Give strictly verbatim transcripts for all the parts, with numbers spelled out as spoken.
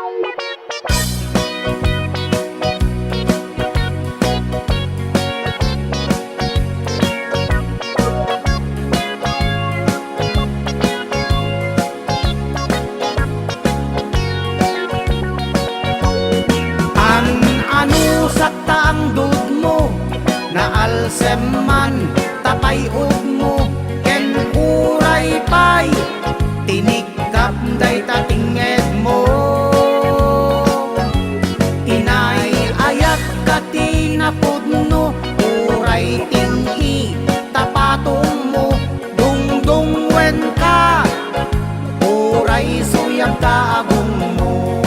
An-ano sakta ang dudmo, naalsem man ta pay-odmo, ken uray pay tinikkap dayta tingngedmo. Inay-ayat ka ti napudno, uray ting-i ta patongmo, dungdungwen ka, uray suyab ta agongmo.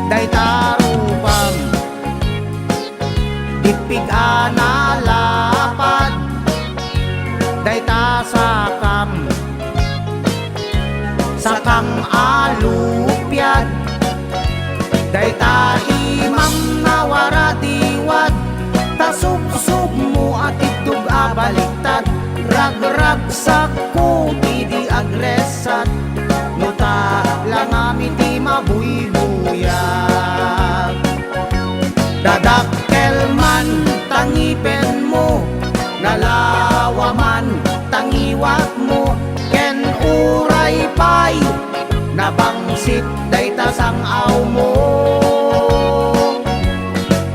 Dayta rupam, bigbig a nalapad, dayta sakam, sakang a lupiad, dayta imam nga waradiwad, ta subsubmo a tiddog a baliktad, ragragsakko ti di agresat, no ta langam iti mabuybuyag. Dadakkel man ta ngipenmo, nalawa man ta ngiwatmo, ken uray pay nabangsit dayta sang-awmo.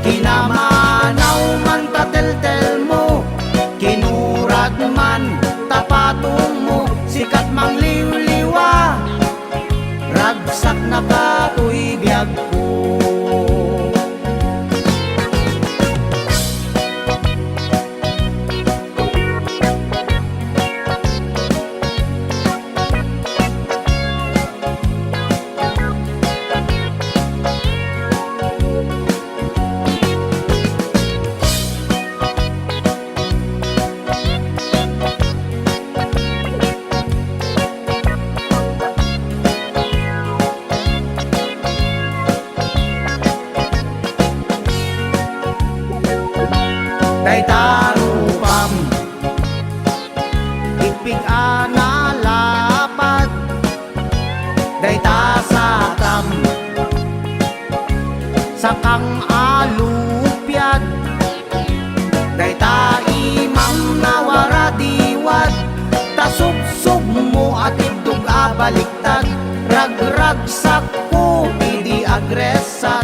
Kinamanaw man ta teltelmo, kinurad man ta patongmo, sikat mangliwliwa, ragsaknaka toy biagko. Dayta rupam, bigbig a nalapad, dayta sakam, sakang a lupiad, dayta imam nga waradiwad, ta subsubmo a tiddog a baliktad, ragragsakko ti di agresat,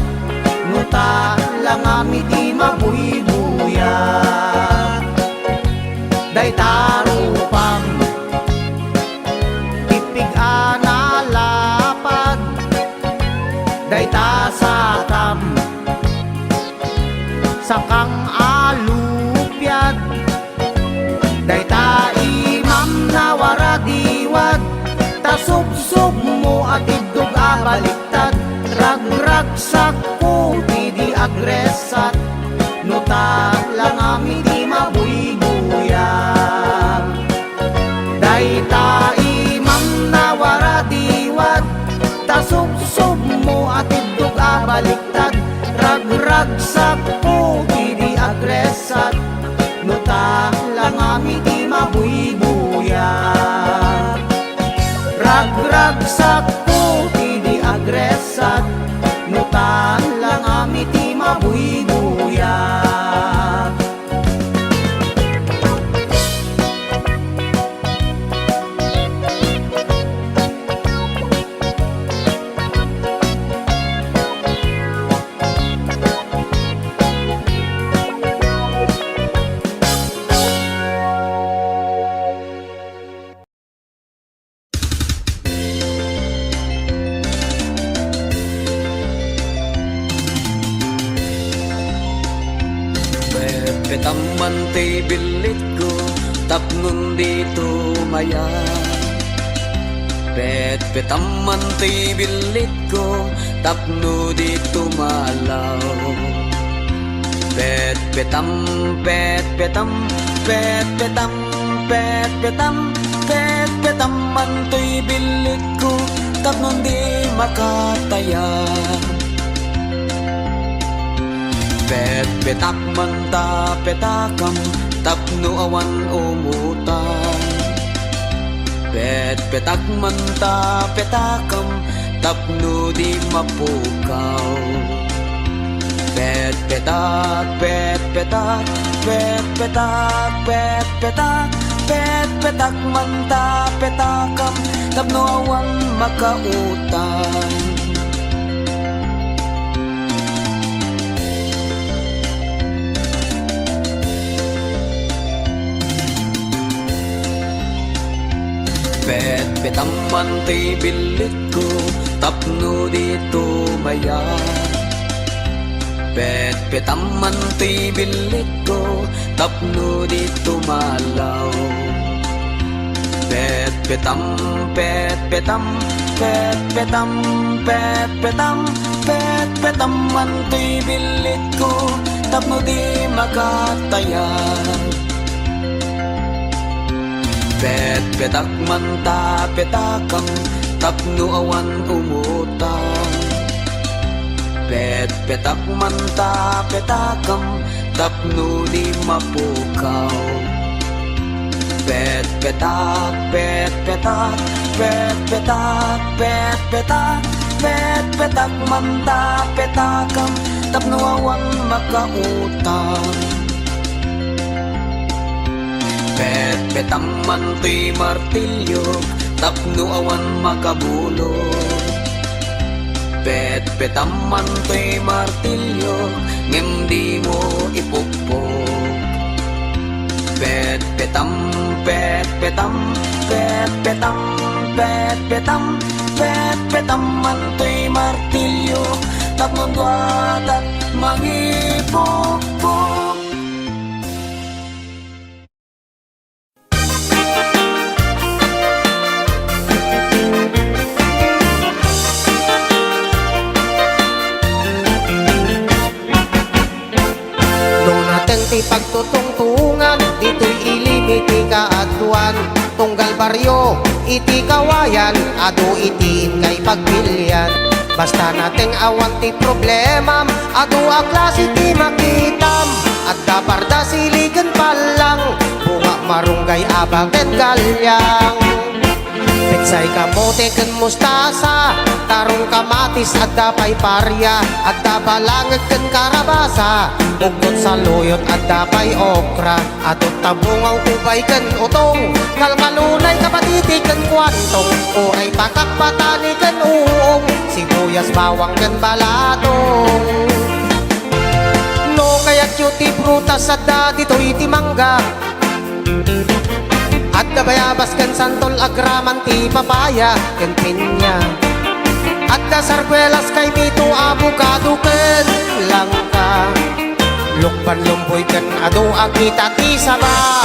no ta langam iti mabuybuyag. Dayta rupam, bigbig a nalapad, dayta sakam, sakang a lupiad, dayta imam nga waradiwad, ta subsubmo a tiddog a baliktad, ragragsakko ti di agresat, no ta langam iti mabuybuyag. Dayta imam nga waradiwad, ta subsubmo a tiddog a baliktad, ragragsakko ti di agresat, no ta langam iti mabuybuyag. Ragragsakko ti di agresat, no ta langam iti mabuybuyag. Petpetam man ti billitko tapno di tumayab. Petpetam man ti billitko tapno di tumalaw. Petpetam, petpetam, petpetam, petpetam, petpetam man toy billitko tapno di makatayab. Petpetak man ta petakam tapno awan umutang. Petpetak man ta petakam tapno di mapukaw. Petpetak, petpetak, petpetak, petpetak, petpetak man ta petakam tapno awan makautang. Petpetam man ti billit ko tapno di tumayab. Petpetam man ti billit ko tapno di tumalaw. Petpetam, petpetam, petpetam, petpetam, petpetam man ti billit ko tapno di makatayab. Petpetak man ta petakam tapno awan umutang. Petpetak man ta petakam tapno di mapukaw. Petpetak, petpetak, petpetak, petpetak, petpetak man ta petakam tapno awan makautang. Petpetam man ti martilyo tapno awan makabulog. Petpetam man ti martilyo ngem dimo ipukpok. Petpetam, petpetam, petpetam, petpetam, petpetam man ti martilyo tapno duatak mangipukpok. No nateng ti pagtutungtungan, ditoy ilim iti kaaduan, tunggal barrio iti kawayan, adu iti inkay pagbilian. Basta nateng awan ti problemam, adu a klase ti makitam. Adda parda, sili ken pallang, bunga, marunggay, aba ken galyang. Petsay, kamote ken mustasa, tarong, kamatis, adda pay paria, adda balangeg ken karabasa, bukod saluyot, adda pay okra, adu ta bunga, ubay ken utong, kalkalunay, kapatiti ken kuantong, uray, pakak, patani ken uong, sibuyas, bawang ken balatong. No kayatyo ti prutas, adda ditoy ti mangga, adda bayabas ken santol, agraman ti papaya ken pinya. Adda sarguelas, kaimito, abukado ken langka. Lukban, lumboy ken adu a kita ti saba.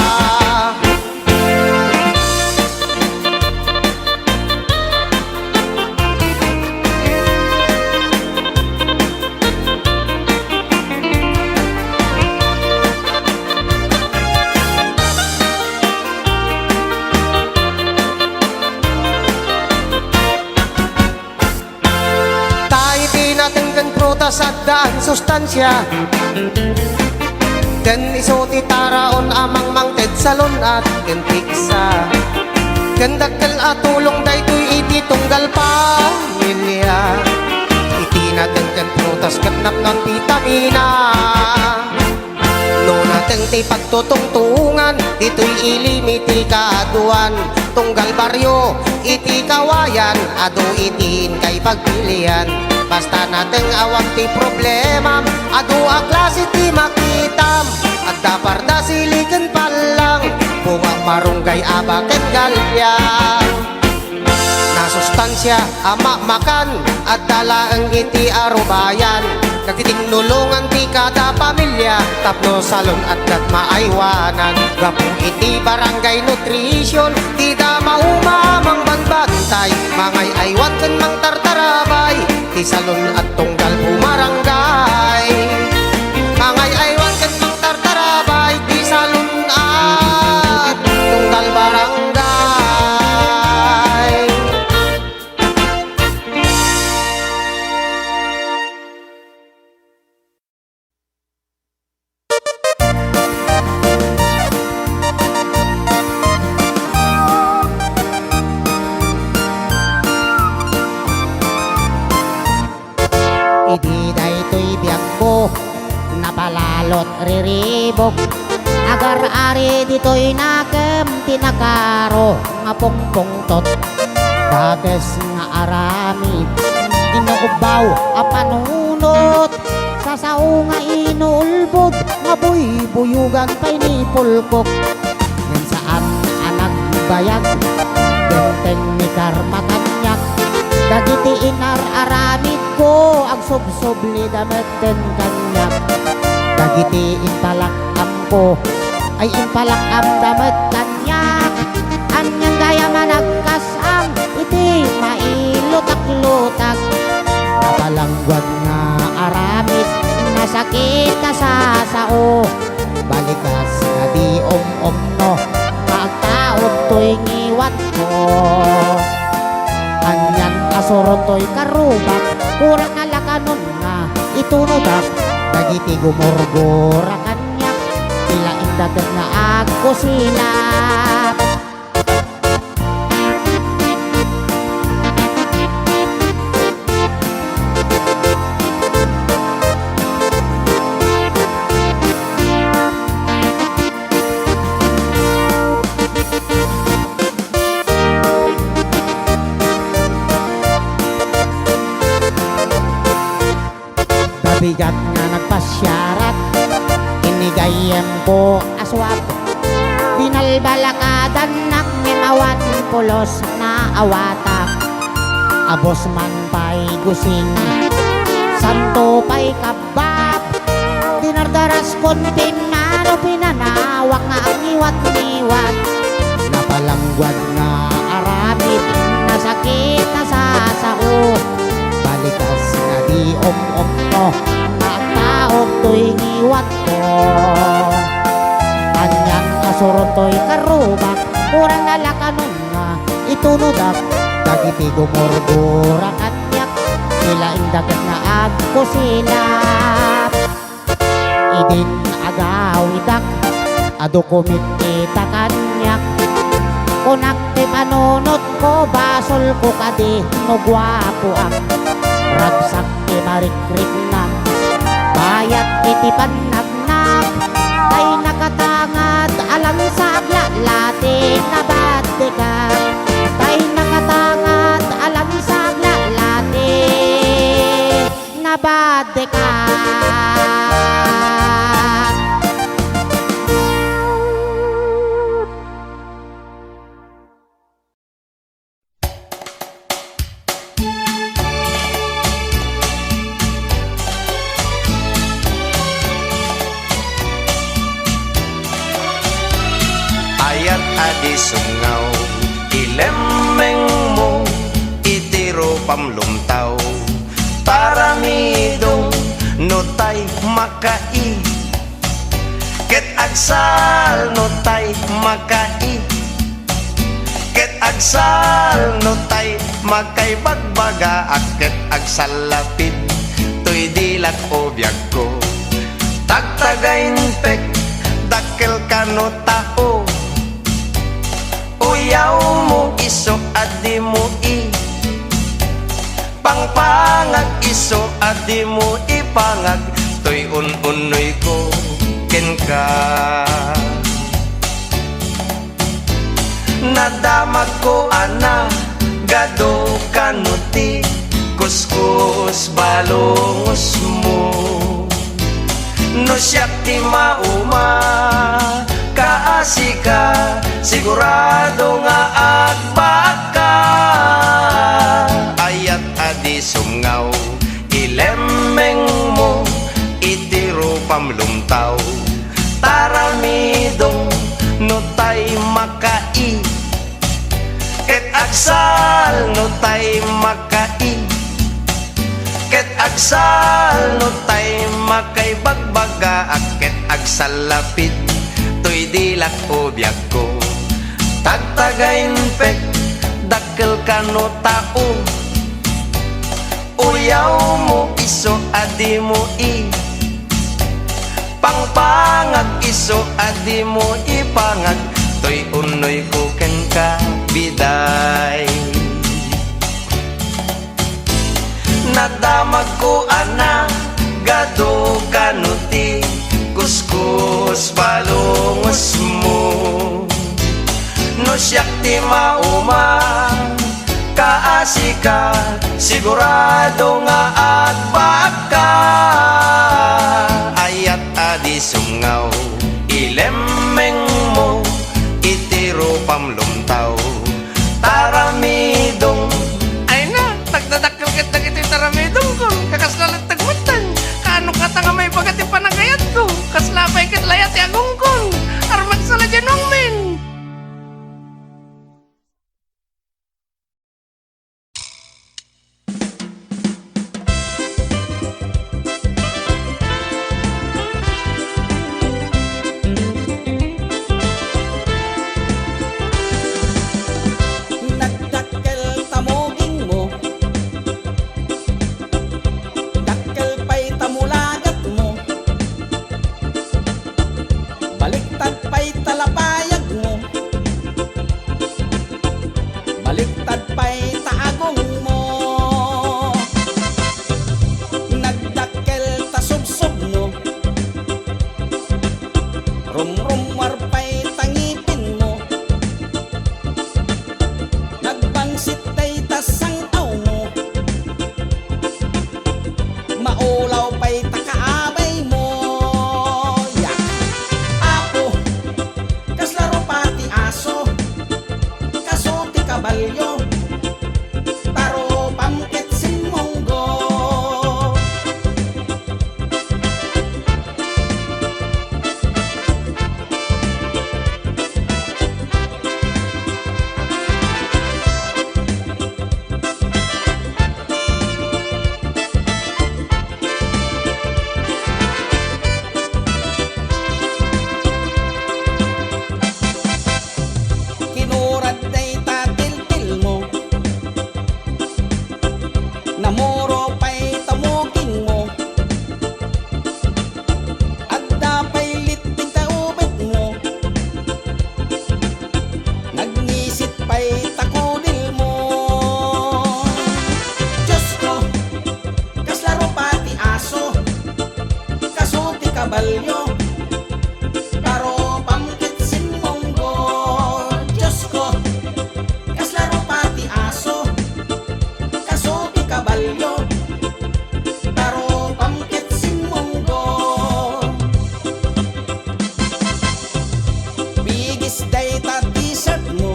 Ta iti nateng ken prutas, addaan sustansia. Ken isu ti taraon a mangmangted, salun-at ken piksa. Ken dakkel a tulong daytoy iti tunggal pamilia. Iti nateng ken prutas ket napnon bitamina. No nateng ti pagtutungtungan, ditoy ilim iti kaaduan, tunggal barrio iti kawayan, adu iti inkay pagbilian. Basta nateng awan ti problemam, adu a klase ti makitam. Adda parda, sili ken pallang, bunga, marunggay, aba ken galyang. Nasustansia a mamakan, adda laeng iti arubayan. Nagtitingnulongan ti kada pamilia tapno salun-at ket maaywanan. Gapu iti barangay nutrition, dida mauma a mangbanbantay, mangay-aywan ken mangtartarabay ti salun-at tunggal bumarangay. Mangay-aywan ket mangtartarabay ti salun-at tunggal barangay. Riribuk, agar-ari ditoy nakem ti nakaro nga pungpungtot. Dakes nga aramid, inuubbaw a panunot. Sasao nga inuulbod nga buybuyogan pay ni pulkok. Ngem saan a nagbayag, dimteng ni karma kaniak. Dagiti inar-aramidko, agsubsublida met ken kaniak. Dagiti impalak-amko, ay impalak-amda met kaniak. Anian gayam a nagkas-am iti mailutak-lutak. Napalangguad nga aramid, nasakit a sasao. Balikas nga di um-umno nga agtaud toy ngiwatko. Anian a suron toy karrubak, kurang na la kanon nga itunodak. Dagiti gumurgura kaniak, ti laeng dakes nga agkusilap. Nabigat nga nagpasiarak, inigayyemko a suab. Binalbalakadannak ngem awan pulos naawatak. Abus man pay gusing, santo pay kabbab. Dinardaraskon pimmano pinanawak nga agniwat-niwat. Napalangguad nga aramid, nasakit a sasao. Balikas nga di um-umno nga agtaud toy ngiwatko. Anian a suron toy karrubak, kurang na la kanon nga itunodak. Dagiti gumurgura kaniak, ti laeng dakes nga agkusilap. Idin agawidak, adu kumit ita kaniak. Kunak ti panunotko, basolko kadi no guapoak. Ragsak ti marikriknak, bayat iti pannaknak. Tay nakatangad a lansa aglalati, nabaddekak. Tay nakatangad a lansa aglalati, nabaddekak. Ayat a di sumngaw, ilemmengmo iti rupam lumtaw. Taramidong no tay makai, ket agsal no tay makai, ket agsal no tay makaibagbaga, ket agsallapid toy dilak o biagko. Tagtagainpek, dakkel kano tao, uyawmo isu a dimo i pangpangag isu a dimo ipangag toy un-unnoyko kenka. Nadamagko a nagadu kano ti kuskus balungosmo. No siak ti mauma, kaasika, sigurado nga agbaakka. Ayat a di sumngaw, ilemmengmo iti rupam lumtaw. Taramidong no tay makai, ket agsal no tay makai, ket agsal no tay makaibagbaga, ket agsallapid toy dilak o biagko. Tagtagainpek, dakkel kano tao, uyawmo isu a dimo i pangpangag isu a dimo ipangag toy unnoyko kenka, biday. Nadamagko a nagadu kano ti Kuskus palungosmo. No siak ti mauma, kaasika, sigurado nga agbaagka. Ayat a di sumngaw, ilemmengmo iti rupam lumtaw. Taramidong. Ay na, tagdadakkel ket dagiti taramidongko. Kakasla lattag metten. Kaano kata nga maibaga ti panagayatko? Kasla pay ket laya ti agungkong. Armagsala diay nuangmin. Nagdakkel ta mugingmo, dakkel pay ta mulagatmo, baliktad pay ta lapayagmo. Baliktad pay ta agongmo. Nagdakkel ta subsubmo. Rumrummuar pay ta ngipinmo. Nagbangsit dayta sang-awmo. Maulaw pay ta kaabaymo. Yak. Apo, kasla rupa ti aso, kaso ti kabalio, ta rupam ket simmunggo. Kinurad dayta tiltilmo, namuro pay ta mugingmo. Adda pay littig ta ubetmo, nagngisit pay ta kudilmo. Diosko, kasla rupa ti aso, kaso ti kabalio, ta rupam ket simmunggo. Diosko, kasla rupa ti aso, kaso ti kabalio, ta rupam ket simmunggo. Bigis dayta t-shirtmo,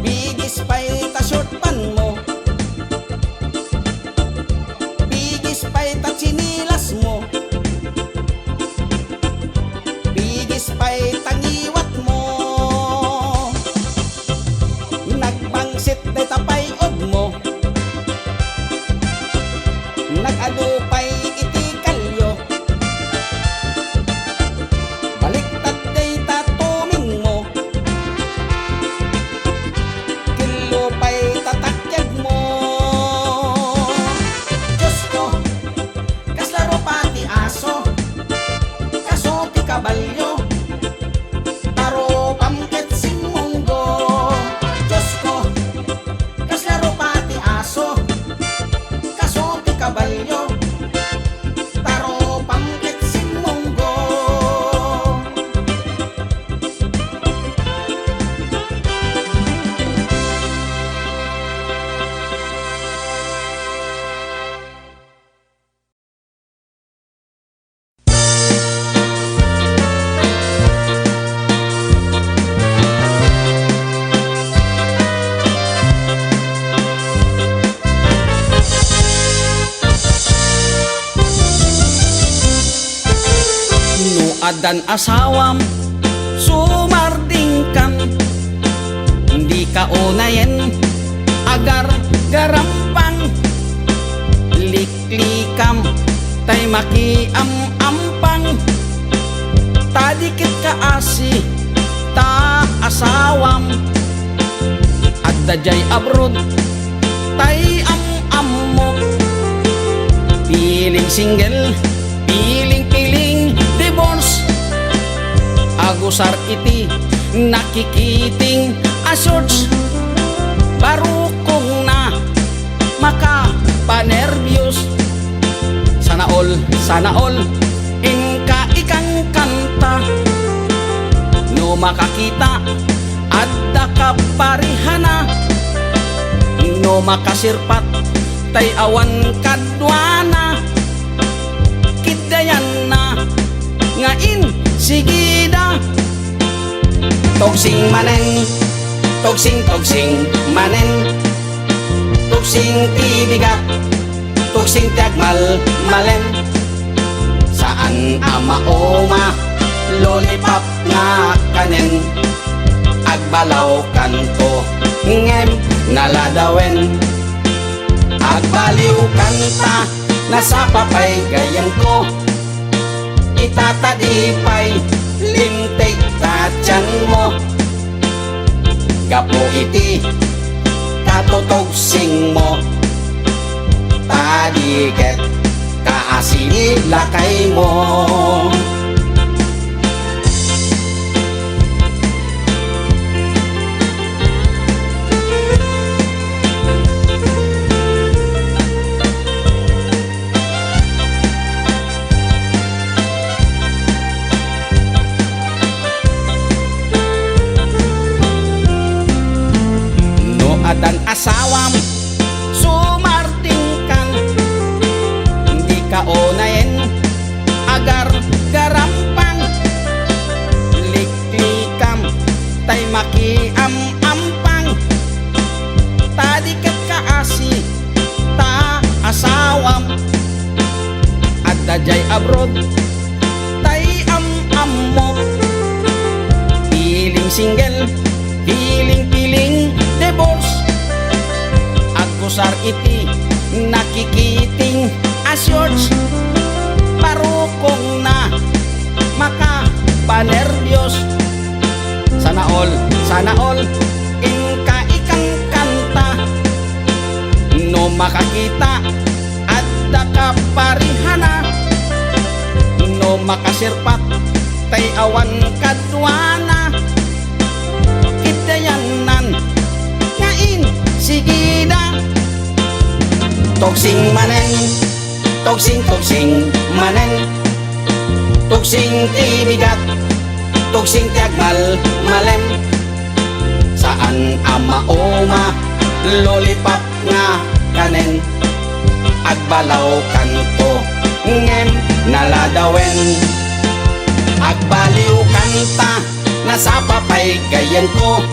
bigis pay ta short pantmo, bigis pay ta tsinilasmo, bigis pay ta ngiwatmo. Nagbangsit dayta pay-odmo, nag-adu pay iti kalio. Baliktad dayta tumingmo, kello pay ta takyagmo. Diosko, kasla rupa ti aso, kaso ti kabalio, ta rupam ket simmunggo. Diosko, kasla rupa ti aso, kaso ti kabalio, ta rupam ket simmunggo. No addan asawam, sumardingkan, dika unayen agargarampang. Lik- Likam tay makiam-ampang, ta di ket kaasi ta asawam. Adda jay abroad tay am-ammo. Piling single, piling-piling divorce. Agusar iti nakikiting a shorts. Barukongna makapanerbios. Sana all, sana all, Makakita, adda kaparihana. No makasirpat, tay awan kaduana. Kiddayanna, nga insigida. Tugsing manen, tugsing, tugsing manen. Tugsing ti bigat, tugsing ti agmalmalem. Saan a mauma, lollipop nga kanen. Agbalaw kanto, ngem naladawen. Agbaliw kanta, nasapa pay gayamko. Itatadi pay, linteg ta tianmo. Gapu iti katutugsingmo, tadi ket kaasini lakaymo. No addan asawam, sumardingkan, dika unayen agargarampang. Liklikam, tay makiam-ampang, tadi ket kaasi ta asawam. Adda jay abroad, tay am-ammo. Piling single, piling-piling divorce. Agkusar iti nakikiting a shorts. Parukongna, makapanerbios. Sana all, sana all, inka ikankanta. No makakita, adda kaparihana. No makasirpat, tay awan kaduana. Kiddayannan, nga insigida. Tugsing manen, tugsing, tugsing manen. Tugsing ti bigat, tugsing ti agmalmalem. Saan a mauma, lollipop nga kanen. Agbalaw kanto, ngem naladawen. Agbaliw kanta, nasapa pay gayamko.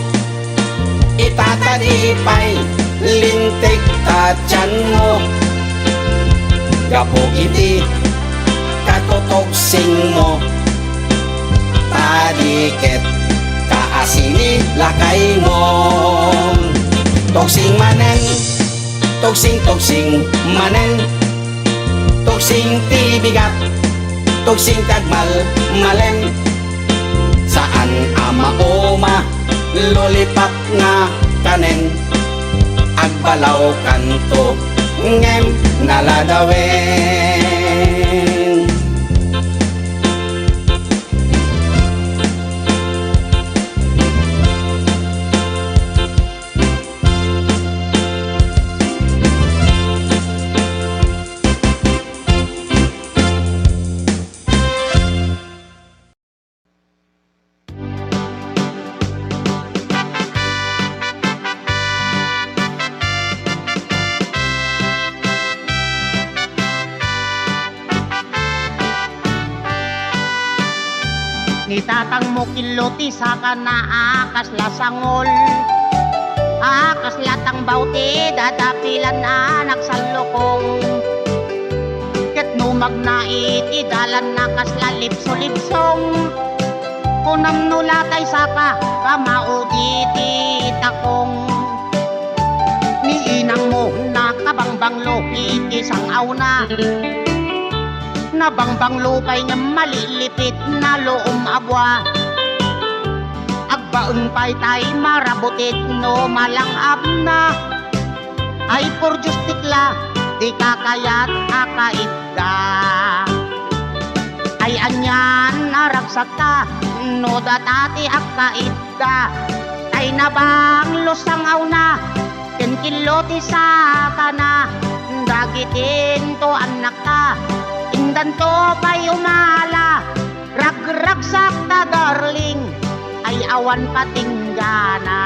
Itatadi pay, linteg ta tianmo. Gapu iti katutugsingmo, tadi ket kaasini lakaymo. Tugsing manen, tugsing, tugsing manen. Tugsing ti bigat, tugsing ti agmalmalem. Saan a mauma, lollipop nga kanen. Agbalaw kanto, ngem naladawen. Ni tatangmo killo ti sakana a kasla sangol, a kasla tangbaw ti dadapilan a nagsallukong. Ket no magna iti dalanna kasla lipsolipsong, kunam no latay saka, pamaudi ti takong. Ni inangmo nakabangbanglo iti sang-awna. Nabangbanglo pay ngem malilipit na loom a bua. Agbaeng pay tay marabutit no malang-abna. Ay, por Dios, tikla, dika kayat a kaidda. Ay, anian a ragsakta no data ti agkaidda. Tay nabanglo sang-awna, ken killo ti sakana, dagitinto annakta, indanto pay umala. Ragragsak ta, darling, ay awan patinggana.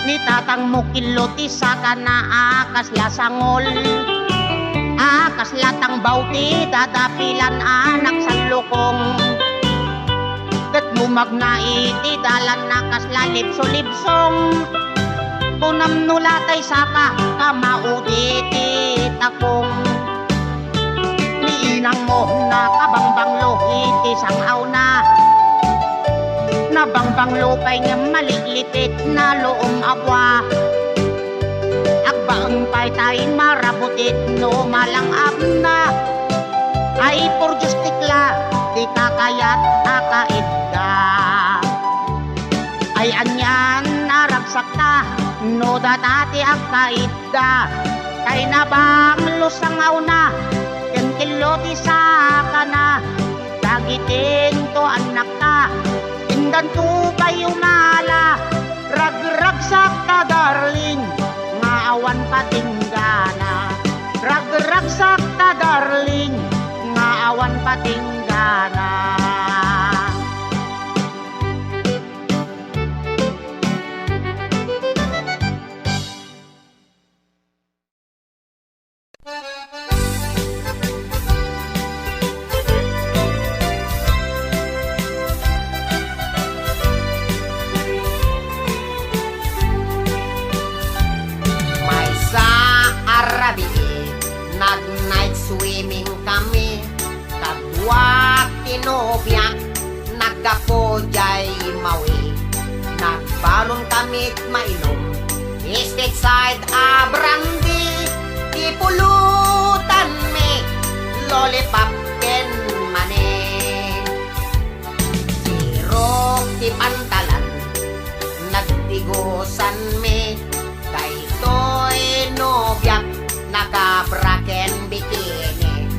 Ni tatangmo kello ti sakana a kasla sangol, a kasla tangbaw ti dadapilan a nagsallukong. Ket no magna iti dalanna kasla libsolibsong, kunam no latay saka, kamaudi ti takong. Ni inangmo nakabangbanglo iti sang-awna. Nabangbanglo pay ngem maliklipit na luom a bua. Agbaeng pay tay marabutit no malang-abna. Ay, por Dios, tikla, di ka kayat a kaidda. Ay, anian a ragsakta no data ti agkaidda. Tay nabanglo sang-awna ken kello ti sakana. Dagitinto annakta, indanto pay umala. Ragragsakta, darling, nga awan patinggana. Ragragsakta, darling, nga awan patinggana. Maysa a rabii, nag-night swimming kami. Kadua ti nobiak, naggapu diay Maui. Nagbalon kami mainum, stateside a brandy. Ti pulutanmi, lollipop ken mani. Sirok ti pantalan, nagtigusanmi. Daytoy nobiak, naka-bra ken bikini.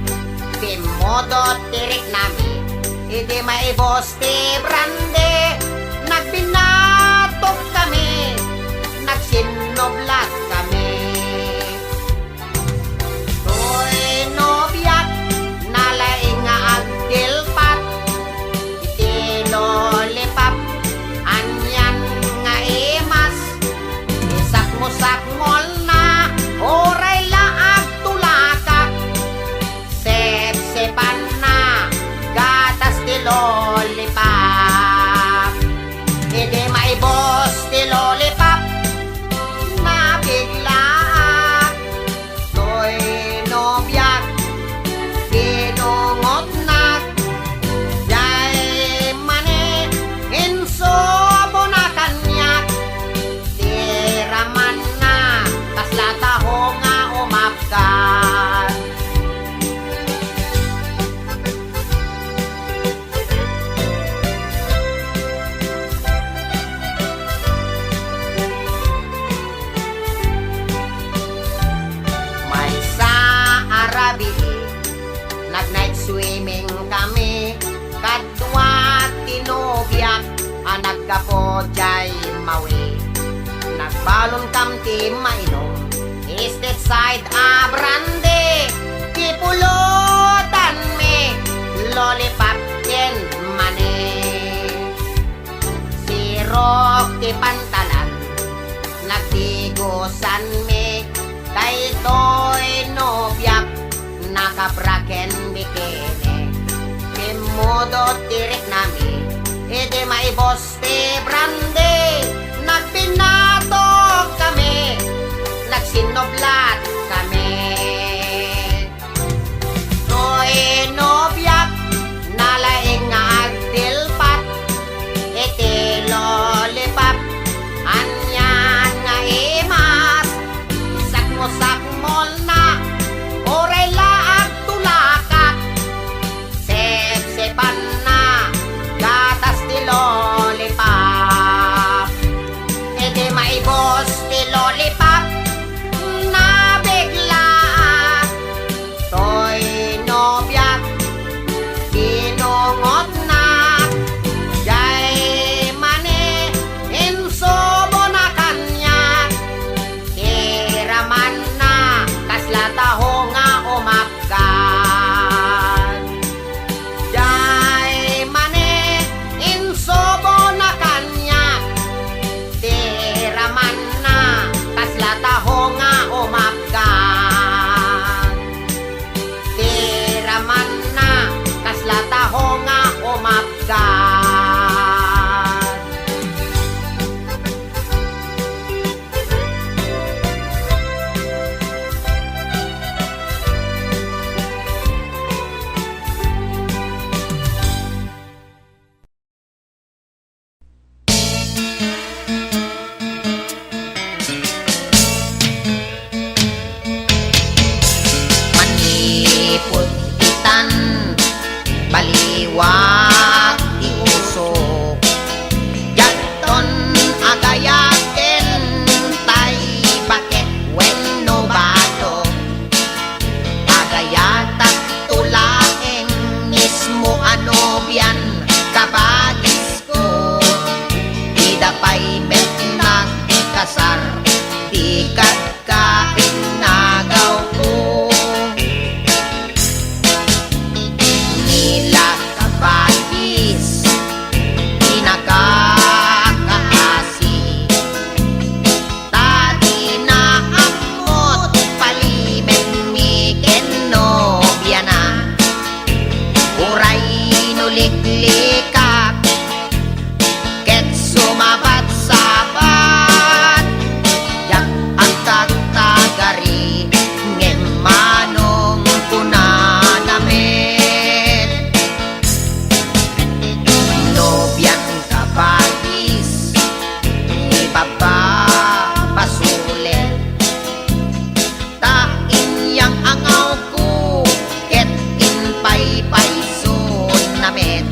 Pimmudot ti riknami, idi maibus ti brandy. Nagbinatok kami, nagsinnublat kami. Toy nobiak, nalaing nga agdilpat iti lollipop, anian nga imas, isakmosakmolna, uray la agtulakak, sipsipanna, gatas ti lollipop. Idi maibus ti lollipop, nabiglaak. Toy nobiak, binungotnak, diay mani, insubonak kaniak. Ti ramanna, kasla taho nga umapkat. Maysa a rabii, nag-night swimming kami. Kadua ti nobiak a naggapu diay Maui. Nagbalon kami mainum, stateside a brandy. Ti pulutanmi, lollipop ken mani. Sirok ti pantalan, nagtigusanmi. Daytoy nobiak, naka-bra ken bikini. Pimmudot ti riknami, idi maibus ti brandy. Nagbinatok kami, nagsinnublat kami. Toy nobiak, nalaing nga agdilpat iti lollipop, anian nga imas, sakmosakmolna, uray la agtulakak, sipsipanna, gatas ti lollipop. Idi maibus ti lollipop, na Ungotna, jay mani insubona kaniak. Ti ramanna, kasla taho nga umapgan. Jay mani insubona kaniak. Ti ramanna, kasla taho nga umapgan. Ti ramanna, kasla taho nga umapgan. Manipud itan, baliwag ti usok. Diakton agayaten tay baket wenno bato. Agayatak to laeng mismo a nobian, kabagis ko, ida pay met nagkasar, ti kadkapinnagawko. Ni la kabagis, di nakakaasi. Ta dina ammot palimenmi ken nobiana. Uray no liklikak ket sumabatsabat, diak agtagtagari, ngem manong kunana met. Nobian kabagis, ibababasulen. Ta inyang angawko ket impaypaysona met.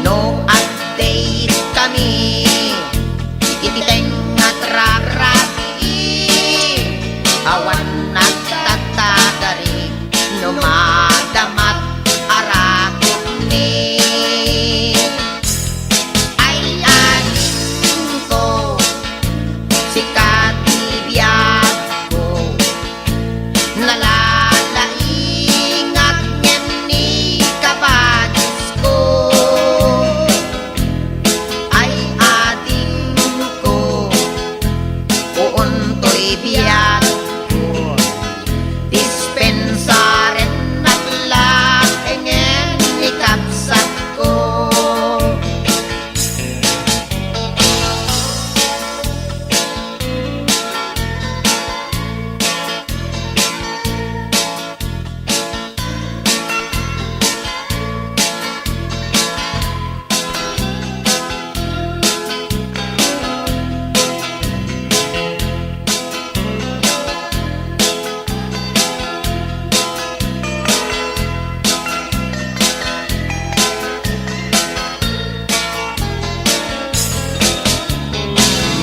No ag-date kami, iti tengnga rabii, awan nagtatagari no madamat a rakupmi. Ay adingko, sika ti biagko, nalalaingak ngem ni kabagisko. Ay adingko, uuntoy biagko. Dispensarennak laengen ni kabsatko.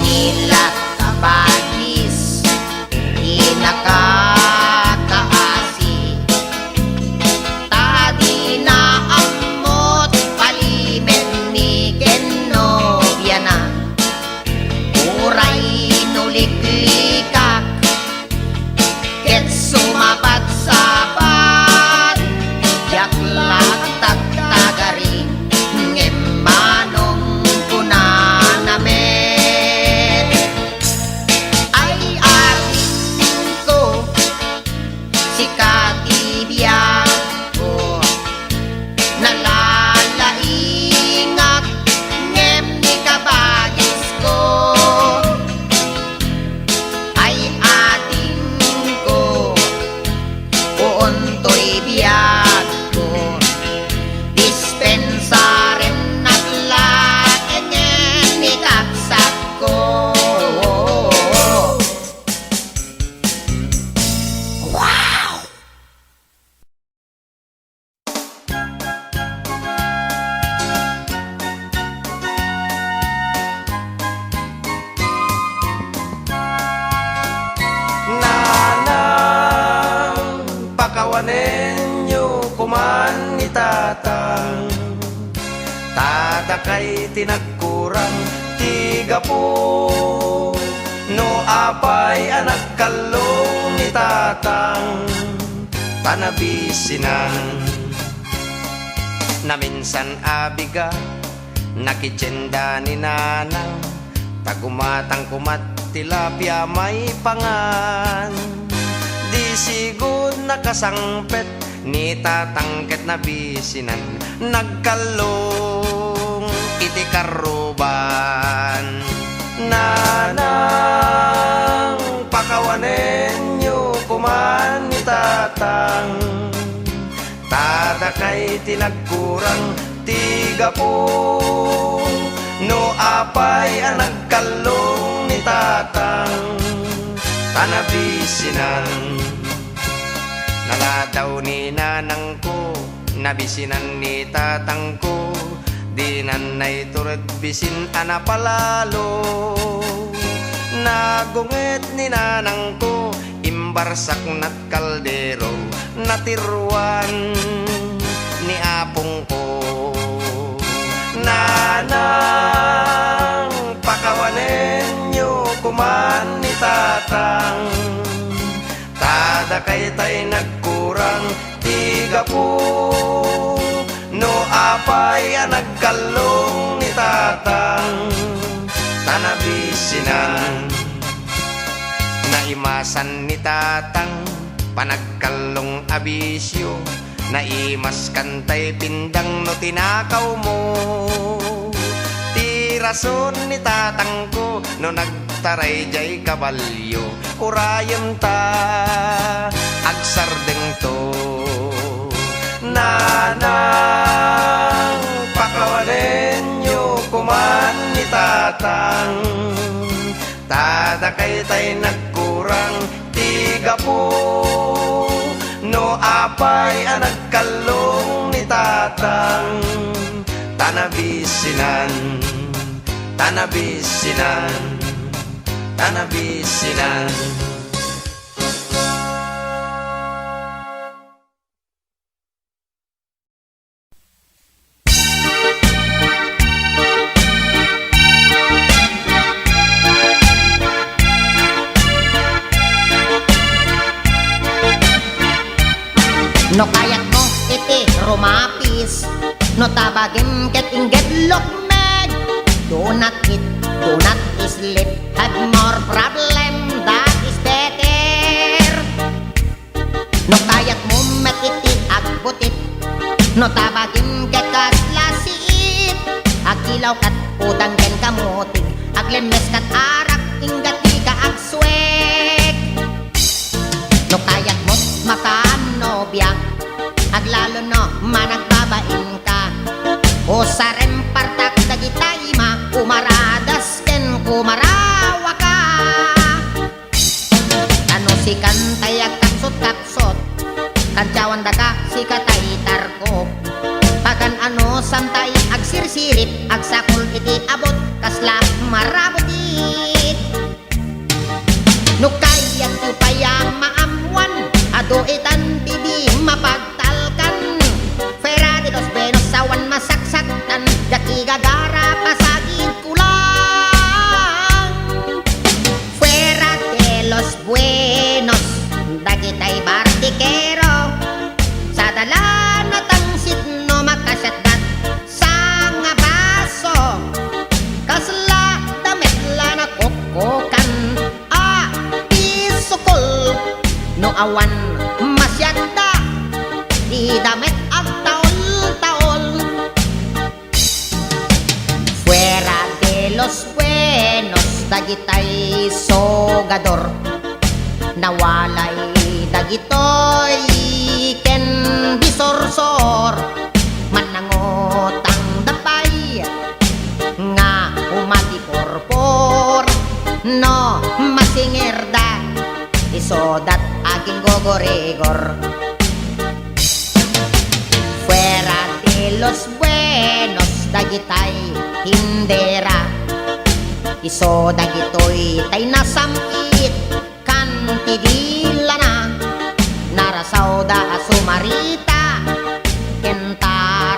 Ni la kabagis, di nakakaasi. Ta dina ammot palimenmi ken nobiana. Uray no liklikak ket sumabatsabat, diak la agtagtagari, ngem manong kunana met. Ay adingko, sika ti biagko. Nalalaingak ngem ni kabagisko. Ay adingko, uuntoy biagko. Dispensarennak laengen ni kabsatko. Wow! Nanang, pakawanenyo koman ita Tatang, ta dakay ti nagkurang ti gapu. No apay a nagkallong ni Tatang, ta nabisinan. Naminsan a bigat, nakitienda ni Nanang, ta gumatang koma tilapia maipangan. Di sigud nakasangpet ni Tatang ket nabisinan, nagkallong iti karruban. Nanang, pakawanenyo koman ni Tatang, ta dakay ti nagkurang ti gapu. No apay a nagkallong ni Tatang, ta nabisinan. Naladaw ni Nanangko, nabisinan ni Tatangko, dinan naiturod bisin a napalalo. Nagunget ni Nanangko, imbarsaknat kaldero, natiruan ni apongko. Nanang, pakawanenyo koman ni Tatang, ta dakay tay nagkurang ti gapu. No apay a nagkallong ni Tatang, ta nabisinan. Naimasan ni Tatang panagkallong a bisio, naimaskan tay pindang no tinakawmo. Ti rason ni Tatangko no nagtaray jay kabalio, urayem ta agsardengto. Nanang, pakawanenyo koman ni Tatang, ta dakay tay nagkurang ti gapu. No apay a nagkallong ni Tatang, ta nabisinan, ta nabisinan, ta nabisinan. No kayatmo iti rumapis, no tabagim ket ingged lukmeg. Do not eat, do not sleep, have more problem, that is better. No kayatmo met iti agbutit, no tabagim ket kasla siit, agilaw ket udang ken kamutig, aglemmes ket arak, ingga dika agsuek. No kayatmo met makanobia, aglalo no managbabain ka, usarem partak dagitay ima, kumaradas ken kumarawaka. Ano sikan tay agkapsot-kapsot, kadiawan daka sika tay tarkok. Pagan-ano sam tay agsirsirip, agsakol iti abut, kasla marabutit. No kayatyo pay a maammuan, adu itan ti di mapagtalkan. Fuera de los buenos, awan masaksaktan, diak igagara, pasagidko lang. Fuera de los buenos, dagitay bartikero, sadala no tangsit no makasiatdat, sangabaso, kasla damet la nakukkukan a pisukol, no awan masiatda, ti damet agtaol-taol. Fuera de los buenos, dagitay sogador. Nawalay dagitoy ken bisursor. Mannangutangda pay nga umati purpur. No masingerda, isudat aginggugurigor. Fuera de los buenos, dagitay tindera. Isu dagitoy tay nasam-it kan ti dilana. Narasawda a sumarita ken ta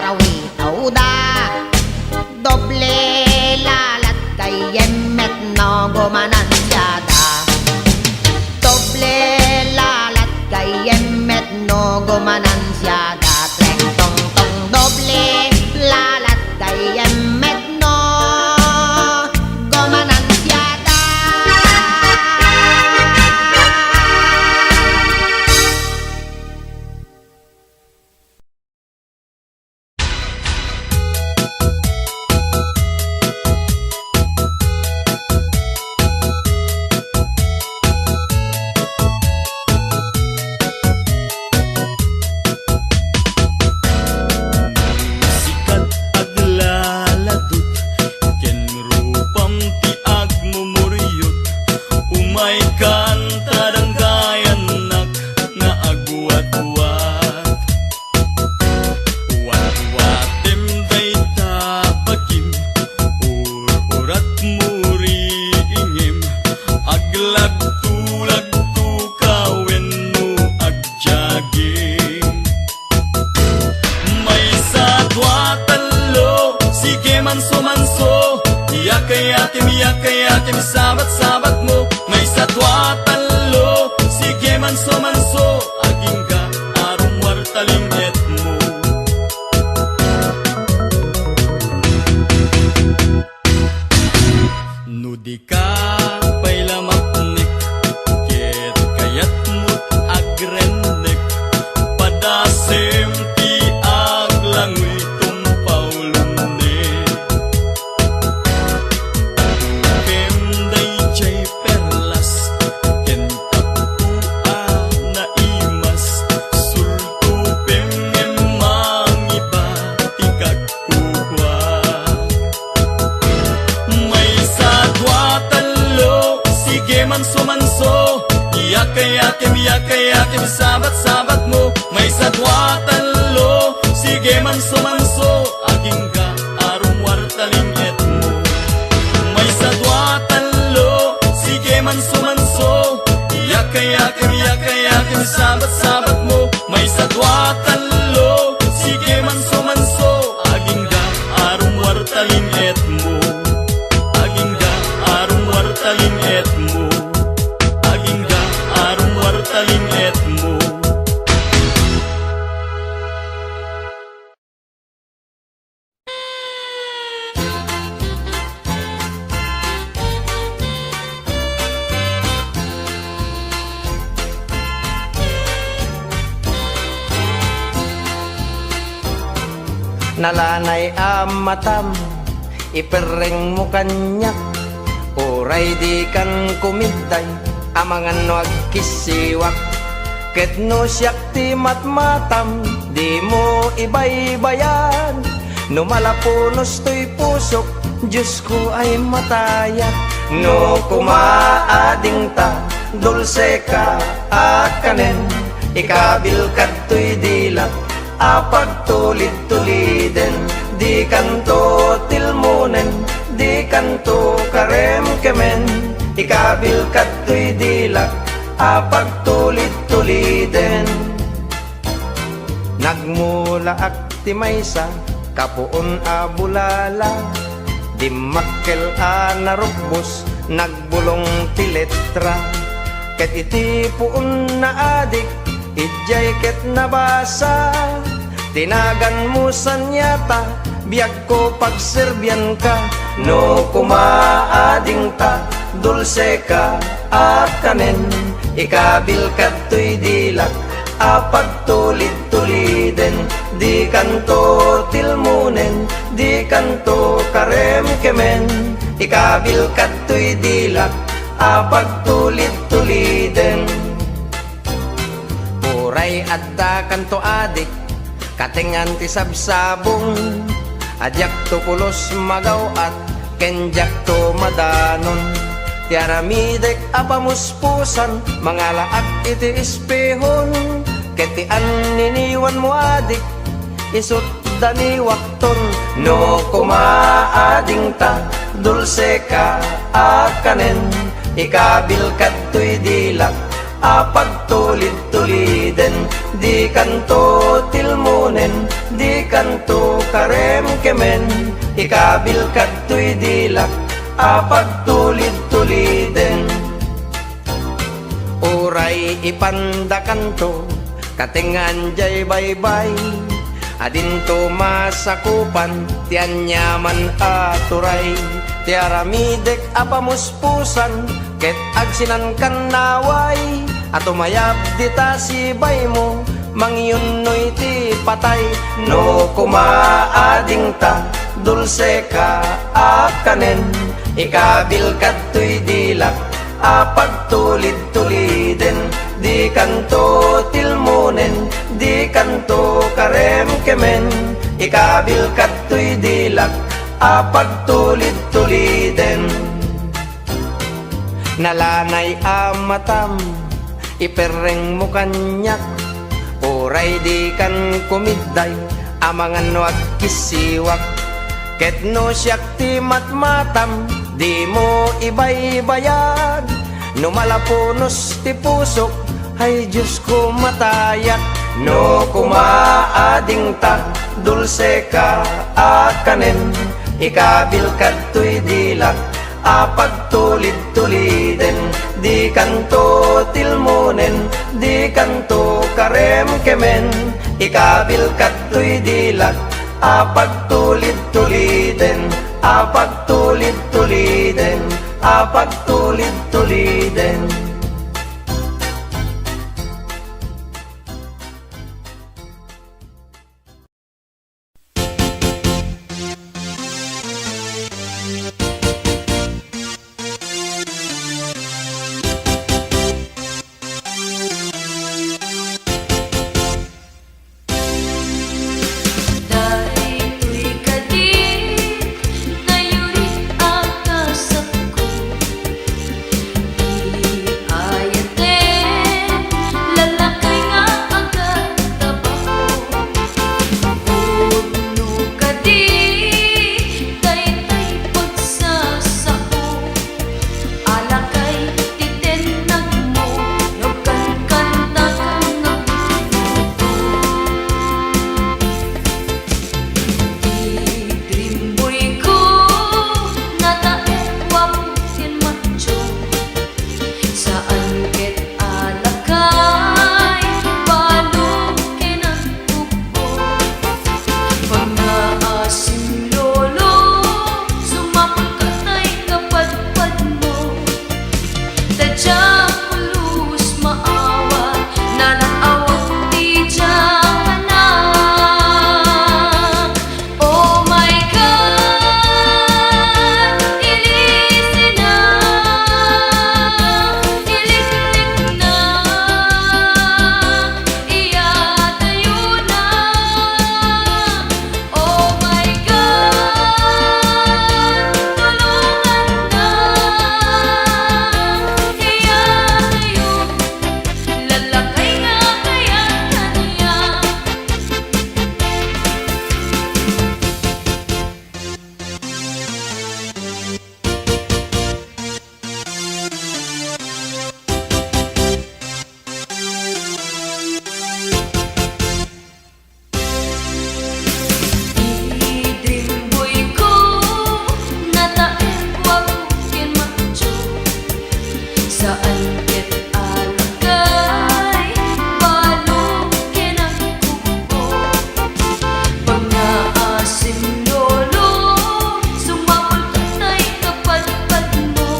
Manso, manso, yakay-yakim, yakay-yakim, sabat-sabatmo, maysa, dua, tallo, sige, manso, manso, agingga a rummuar ta lin-etmo. No dika pay la mapnek, ket kayatmot agrennek, padasem ti aglangoy tumpaw lunnek. Ken daydiay perlas, ken tappo a naimas, sultupem ngem mangiba ti kagkukuak. Maysa, dua, tallo, sige, manso, manso, yakay-yakim, yakay-yakim, sabat-sabatmo. Maysa, dua, tallo, sige, manso, manso, agingga a rummuar ta lin-etmo. Maysa, dua, tallo, sige, manso, manso, yakay-yakim, yakay-yakim, sabat-sabatmo. Maysa, dua, tallo, sige, manso, manso, agingga a rummuar ta lin-etmo. Agingga a rummuar ta lin-etmo. Agingga a rummuar ta lin-etmo. Nalanay a matam, iperrengmo kaniak, uray dikan kumidday, amangan no agkissiwak. Ket no siak ti matmatam, dimo ibaybayag. No malapunos toy pusok, Diosko ay matayak. No koma adingta, dulseka a kanen, ikabilkad toy dilak a pagtulid-tuliden, dikanto tilmonen, dikanto karemkemen, ikabilkad toy dilak a pagtulid-tuliden. Nagmulaak ti maysa kapuon a bulala, dimmakkel a narukbos, nagbulong ti letra. Ket iti puonna adik, idiay ket nabasa, ti naganmo saniata, biag ko pagserbianka. No koma adingta, dulseka a kanen, ikabilkad toy dilak a pagtulid-tuliden, dikanto tilmonen, dikanto karemkemen, ikabilkad toy dilak a pagtulid-tuliden. Uray adda kanto adik, katengan ti sabsabong, a diakto pulos magaw-at, ken diakto madanon. Ti aramidek a pamuspusan, mangalaak iti espehon, ket ti anniniwanmo adik, isut daniwakton. No koma adingta, dulseka a kanen, ikabilkad toy dilak a pagtulid-tuliden, dikanto tilmonen, dikanto karemkemen, ikabilkad toy dilak a pagtulid-tuliden. Uray ipandakanto, katengan diay baybay, a dinto masakupan ti aniaman a turay. Ti aramidek a pamuspusan, ket agsinankan naway, a tumayab dita sibaymo, mangyunnoy ti patay. No koma adingta, dulseka a kanen, ikabilkad toy dilak a pagtulid-tuliden, dikanto tilmonen, dikanto karemkemen, ikabilkad toy dilak a pagtulid-tuliden. Nalanay a matam, iperrengmo kaniak, uray dikan kumidday, amangan no agkissiwak. Ket no siak ti matmatam, dimo ibaybayag. No malapunos ti pusok, ay Diosko, matayak. No koma adingta, dulseka a kanen, Ikabil kadtoy dilak a pagtulid-tuliden, dikanto tilmonen, dikanto karemkemen. Ikabil kadtoy dilak a pagtulid-tuliden, a pagtulid-tuliden, a pagtulid-tuliden. Daytoy kadi, nayurit a kasakko. Di ayaten, lalakay nga agtabako. Pudno kadi, daytay pagsasao. Alakay ti tennagmo, no kankantak nga butbutko. Ti dream boy ko, nataekwak ken matcho. Saan ket alakay, balok ken agpugpo. Pagnaas lolo, sumapulka tay kapadpadmo. Ta diak pulos maawat, nanak-awat ti diak kanak. Oh my God, ilisina, iliklikna, iyatayona. Oh my God, tulonganna, iyatayo, lalakay nga kayat kaniak. Idin boyko, nataekwak ken matcho. Saan ket alakay, balok ken agkukko. Pagnaas lolo, sumapulka tay kapadpadmo.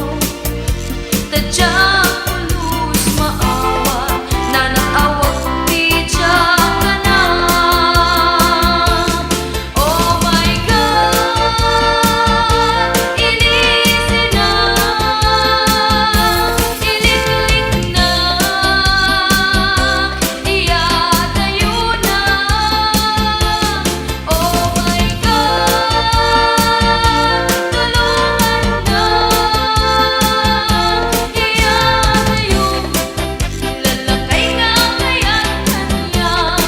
Ta diak pulos maawat, nanak-awat ti diak kanak. Oh my God, ilisina, iliklikna, iyatayona. Oh my God, tulonganna, iyatayo, lalakay nga kayat kaniak.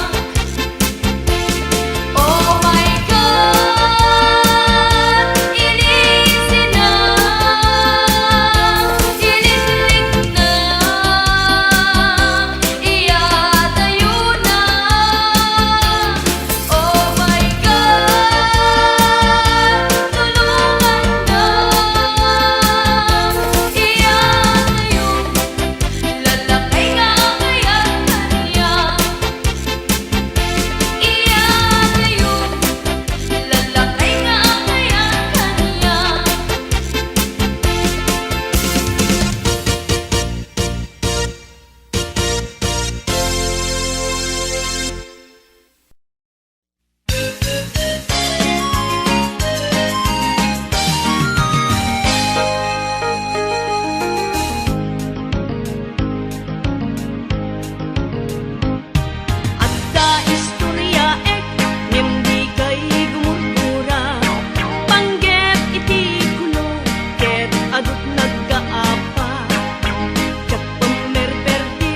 Oh my God, ilisina, iliklikna, iyatayona. Oh my God, tulonganna, iyatayo, lalakay nga kayat kaniak. Iyatayo, lalakay nga kayat kaniak. Adda istoriaek, ngem dikay gumurgura. Panggep iti kuno, ket adut naggaapa. Diak pammerperdi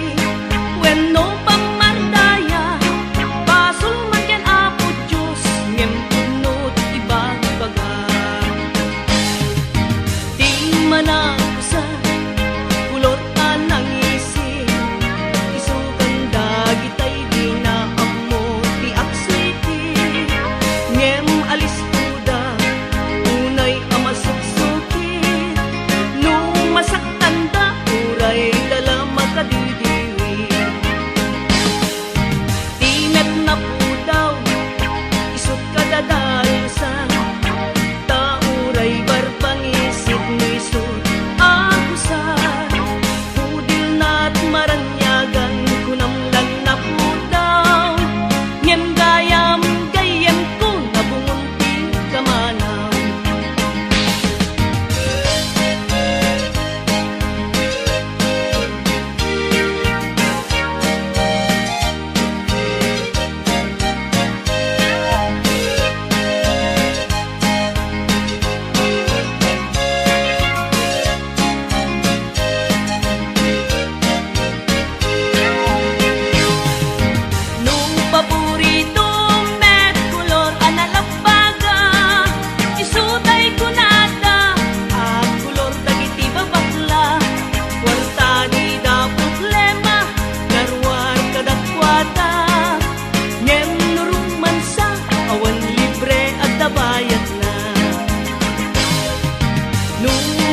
wenno pammardaya, basol man ken Apo Dios, ngem pudno ti ibagbaga. Ti manakusa, kulor a nangisin, isu ken dagitay dina ammo ti agswiti, ngem alistoda.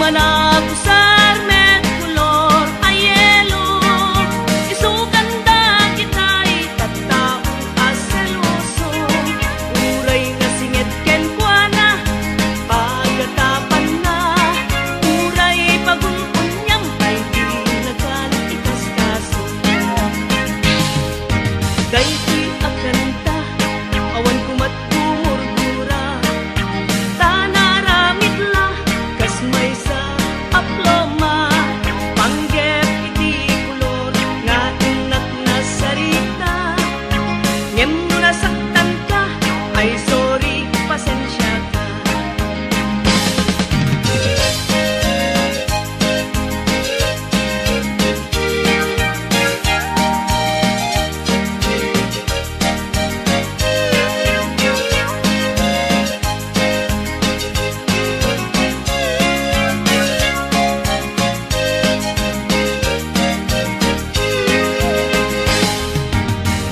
Nagusar met kolor a yelo, isukan dagitay tattao a seloso. Uray nasinget kenkuana, pagatapanna, uray pagun-oniam ay di nagkal-ikaskaso. Daytoy a kanta, awan komat gumurgura, ta naaramid la kas maysa a pluma. Panggep iti kolor nga innak nasarita, ngem no nasaktanka, ay sorry, pasensiaka.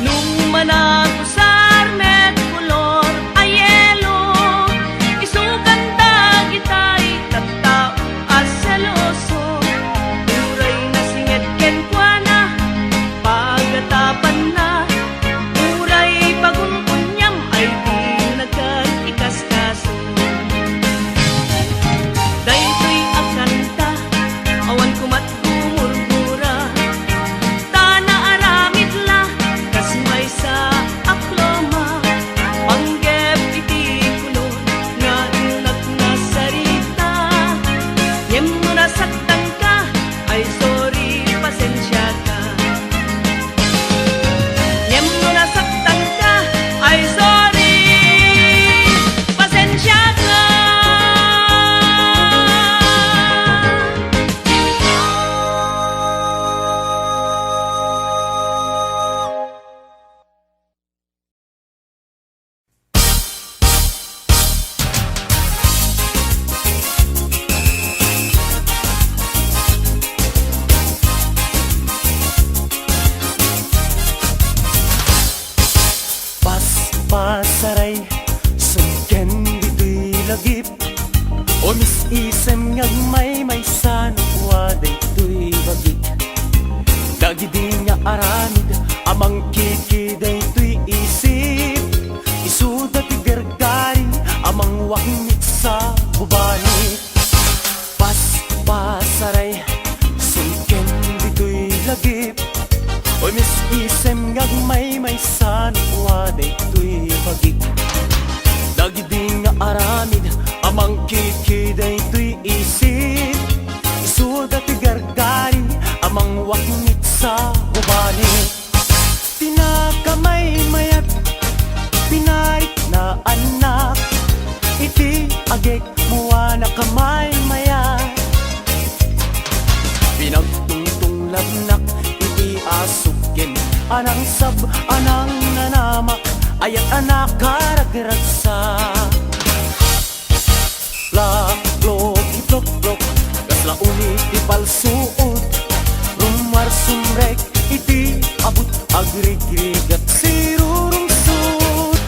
No managusar met kolor a yelo, isukan dagitay tattao a seloso. Uray nasinget kenkuana, pagatapanna, uray pagun-oniam ay di nagkal-ikaskaso. Daytoy a kanta, awan komat gumurgura, ta naaramid la kas maysa a pluma. Panggep iti kolor nga innak nasarita, ngem no nasaktanka, ay sorry, pasensiaka. Ngem no nasaktanka, ay sorry, pasensiaka. Paspasaray, sumken ditoy lagip. Umis-isem nga agmaymaysa no kua daytoy bagik. Dagidi nga aramid a mangkiki daytoy isip, isuda ti gargari a mangwaknit sa gubanit. Paspasaray, sumken ditoy lagip. Umis-isem nga agmaymaysa no kua daytoy bagik. Dagidi nga aramid a mangkiki daytoy isip, isuda ti gargari a mangwaknit sa gubanit. Ti nakamaymayat, pinarikna annak, iti agek mo a nakamaymayat. Pinagtungtunglabnak iti asuk ken anangsab a nangnanamak, ayat a nakaragragsak. Plak, plok, iplokplok, kasla uni ti palsuot. Rummuar sumrek iti abut, agrigrigat sirurungsot.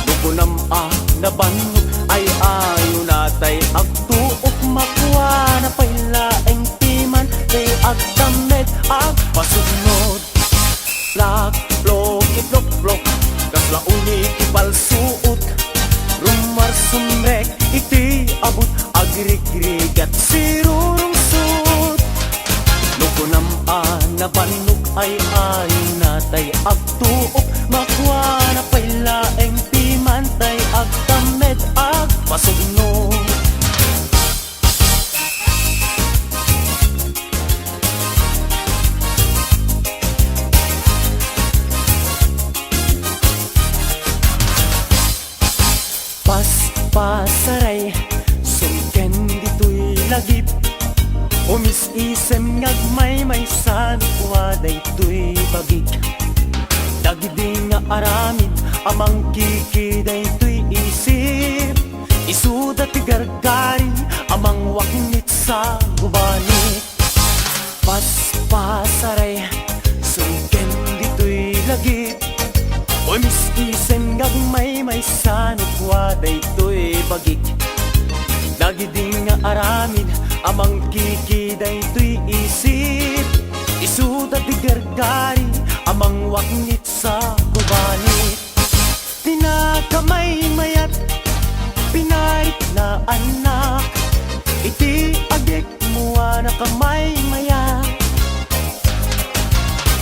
No kunam a nabannog, ay-ayo natay agtuok, makuana pay laeng piman ti agtammed, agpasugno. Plak, plok, iplokplok, kasla uni ti palsuot. Rummuar sumrek iti abut, agrigrigat sirurungsot. No kunam a nabannog, ay-ayo natay agtuok, makuana pay laeng piman tay agtammed, agpasugno. Paspasaray, sumken ditoy lagip. Umis-isem nga agmaymaysa no kua daytoy bagik. Dagidi nga aramid a mangkiki daytoy isip, isuda ti gargari a mangwaknit sa gubanit. Paspasaray, sumken ditoy lagip. Umis-isem nga agmaymaysa no kua daytoy bagik. Dagidi nga aramid Amang kiki daytoy isip, isuda ti gargari, amang waknit sa kubanit. Ti nakamaymayat, pinarik na anak, iti agek mo a nakamaymaya.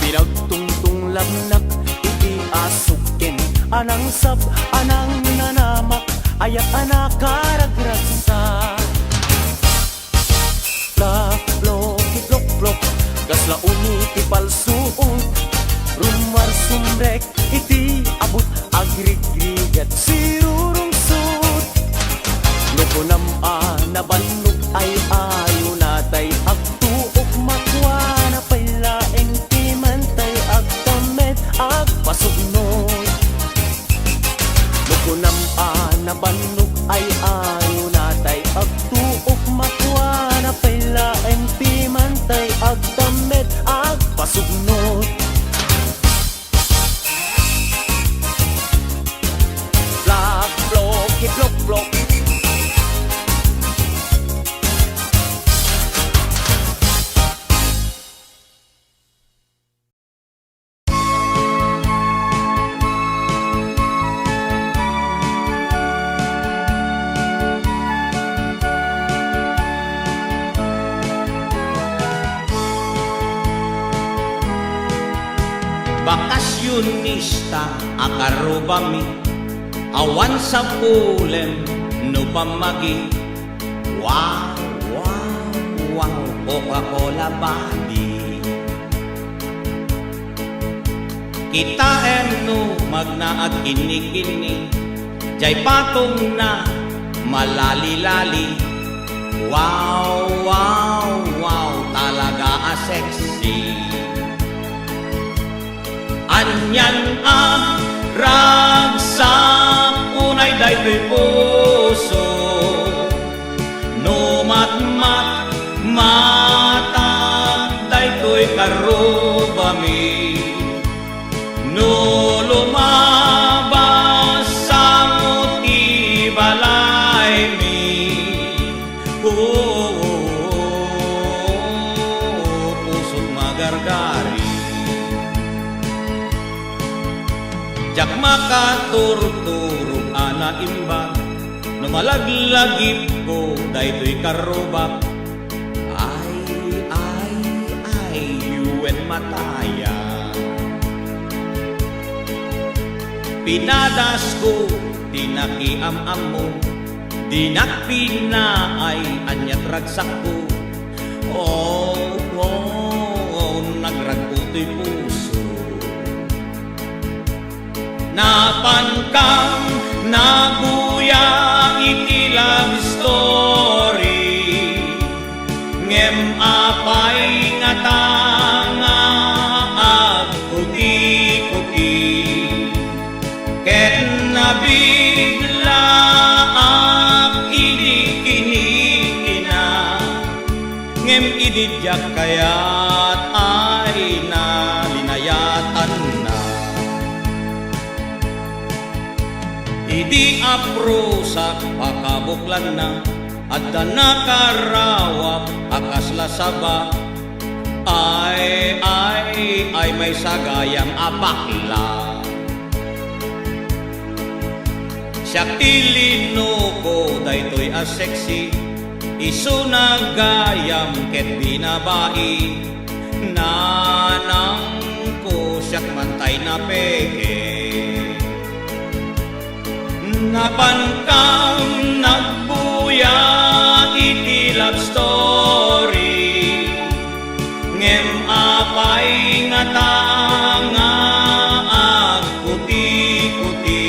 Pinagtungtunglanak iti asugken, anang sab, anang nanamak, ayat a nakaragragsak. Plak, plok, iplok, plok, kasla uni ti palsuot. Rumar sumrek iti abut, agrigrigat sirurungsot. No kunam a nabannog ay ayo natay agtuok, makuana pay laeng ti mantay agtammet agpasugnot. No kunam a nabannog ay ayo natay agtuok, makuana pay laeng ti mantay agtammet agpasugnot. Plak, plok, iplok, plok. Bakasyonista a karrubami, awan sapulem no pammagi. Wow, wow, wow, Coca-Cola body. Kitaem no magna agkinni-kinni, jay patongna malali-lali. Wow, wow, wow, talaga a sexy. Anian a ragsak unay daytoy puso, no matmatmatag daytoy karrubami, no lumabas sa ti balaymi. Oh, pusok magargari. Diak makaturturog a naimbag no malaglagipko daytoy karrubak. Ay, ay, ay, wen mataya. Pinadasko ti nakiam-ammo. Dinak pinaay aniat ragsakko. Oh, oh, oh, nagragko toy puso. Napankam nagbuya iti love story. Ngem apay ngata nga agkuti-kuti? Ket nabiglaak idi kinikina, ngem idi diak kayat ay nalinayatanna. Idi aprusak pakabuklanna, adda nakarawap a kasla saba. Ay, ay, ay, maysa gayam a bakla. Siak ti linuko daytoy a sexy, isuna gayam ket binabai. Nanangko, siak man tay napeke. Napankam nagbuya iti love story, ngem apay ngata nga agkuti-kuti?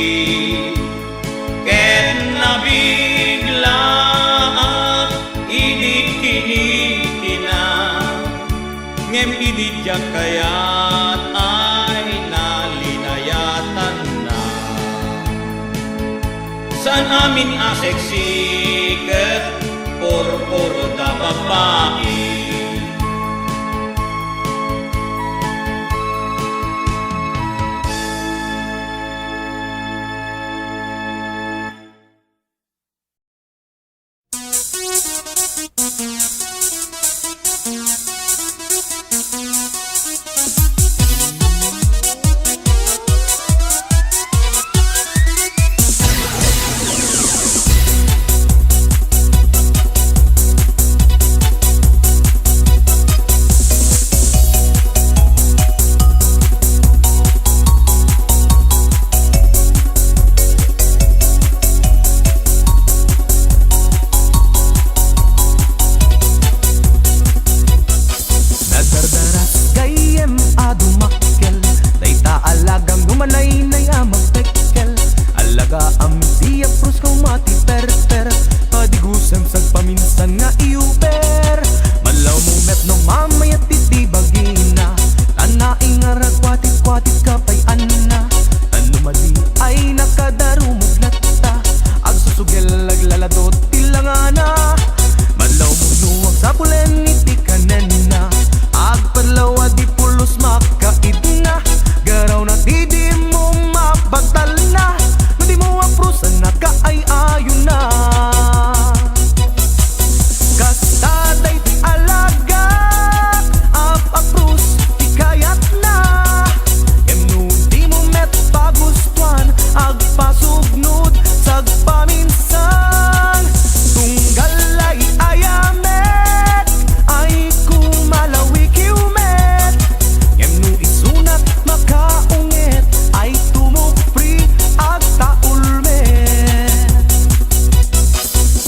Ket nabiglaak idi kinikina. Ngem idi diak kayat ay nalinayatanna. Saan amin a sexy ket purpuro ta babbai. Ladot ti langana, madlawmo no agsapulen iti kanenna. Agpadlaw a di pulos makaidna, garawna ti dimo mapagtalna. No dimo aprusan, nakaay-ayona. Kasta daytoy alagak, ap-aprus ti kayatna. Ngem no dimo met pagustuan, agpasugnod, sagpaminsan. Tunggal ay ayamek, ay kumalawikiw met. Ngem no isunak makaunget, ay tumupri, agtaul met.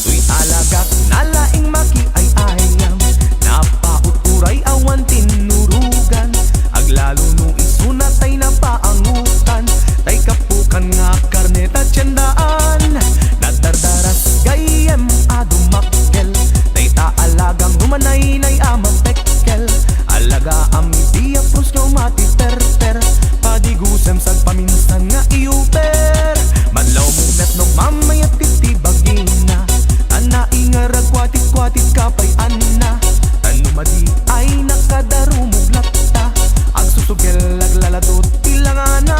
Toy alagak nalaing makiay-ayam, napaut-uray awan tinnurugan. Aglalo no isuna tay napaangutan, tay kapukan nga karne ta tiendaan. Nadardaras gayyem a dumakkel, dayta alagam no manaynay a mapekkel. Alagaam iti aprus nga umati perper, padigusem sagpaminsan nga iuper. Madlawmo met no agmamayat iti bagina, ta naingarag kuatit-kuatit kapay-anna. Ta no madi ay nakadarumog latta, agsusugel aglalado ti langana.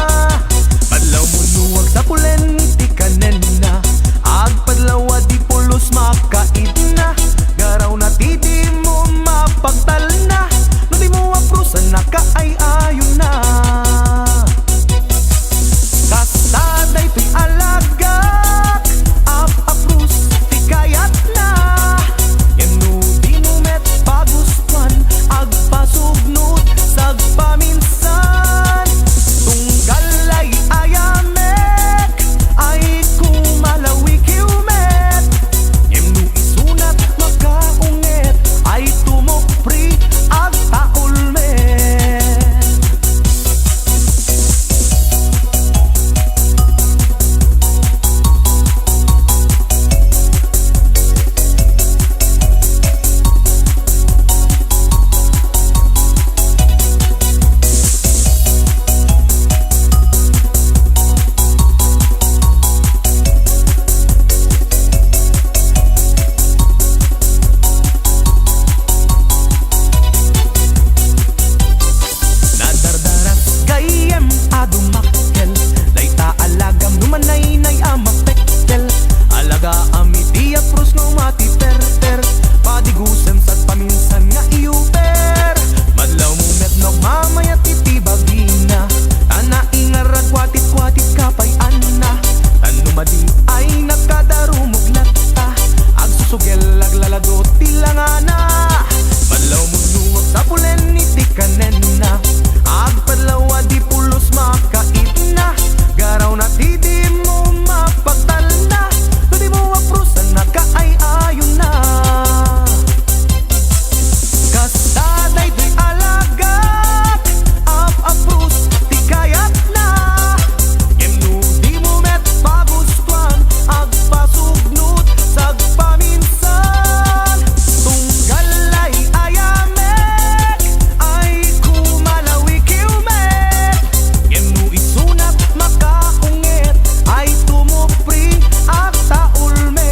Madlawmo no agsapulen iti kanenna, agpadlaw a di pulos makaidna. Garawna ti dimo mapagtalna, no dimo aprusan, nakaay-ayona. Kasta daytoy alagak, ap-aprus ti kayatna. Ngem no dimo met pagustuan, agpasugnod sagpaminsan. Tunggal ay ayamek, ay kumalawikiw met. Ngem no isunak makaunget, ay tumupri, agtaul met. Nadardaras gayyem a dumakkel, dayta alagam no manaynay a mapekkel. Alagaam iti aprus nga umati perper, padigusem sagpaminsan nga iuper. Madlawmo met no agmamayat iti bagina, ta naingarag kuatit-kuatit kapay-anna. Ta no madi ay nakadarumog latta, agsusugel aglalado ti langana. Madlawmo no agsapulen iti kanenna, agpadlaw a di pulos makaidna. Garawna ti dimo mapagtalna, no dimo aprusan, nakaay-ayona. Kasta daytoy alagak, ap-aprus ti kayatna. Ngem no dimo met pagustuan, agpasugnod sagpaminsan. Tunggal ay ayamek, ay kumalawikiw met. Ngem no isunak makaunget, ay tumupri, agtaul met.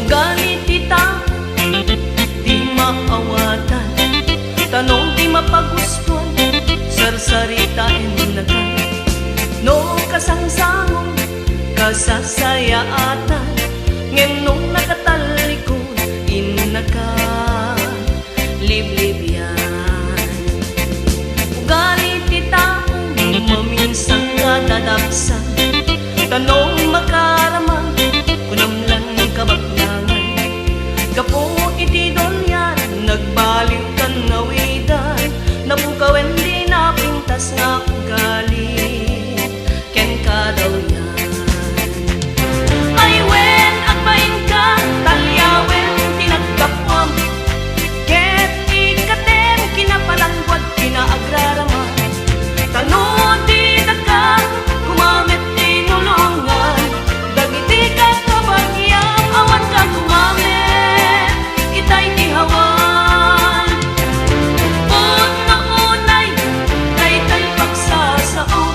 Ugali ti tao ti maawatan, ta no di mapagustuan, sarsaritaennaka. No kasangsango, kasasayaatan, ngem no nakatallikod, innaka liblibian. Ugali ti tao, maminsan nga dadagsa, ta no makaarama, kunam lan kabaknangan. Gapu iti dolian, nagbaliw ka Nawidan, napukawen ti napintas nga ugali ken kadawyan. Ay wen, agbainka, taliawen ti naggapuam, ket ikkatem kinapalangguad ti naagraraman. Ta no didaka gumamit ti nulongan, dagiti kakabagiam awan ka gumamit, itay ti hawan. Pudno unay daytay pagsasao.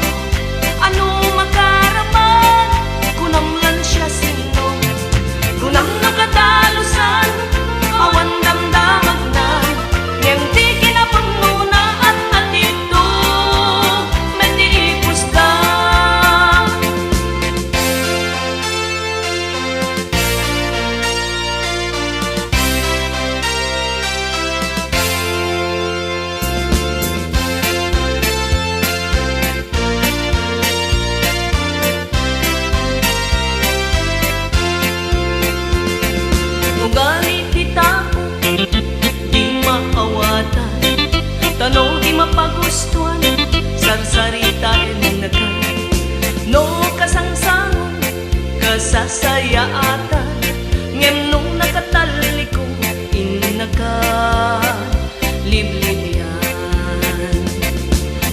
Ano makaraman? Kunam lan siasino? Kunam no kadalusan, awan damdamagna. Ngem ti kinapudnona, at-atidto met ti ipusda. Ugali ti tao, di maawatan, ta no di mapagustuan, sarsaritaennaka. No kasangsangon, kasasayaatan, ngem no nakatallikom, innaka liblibian.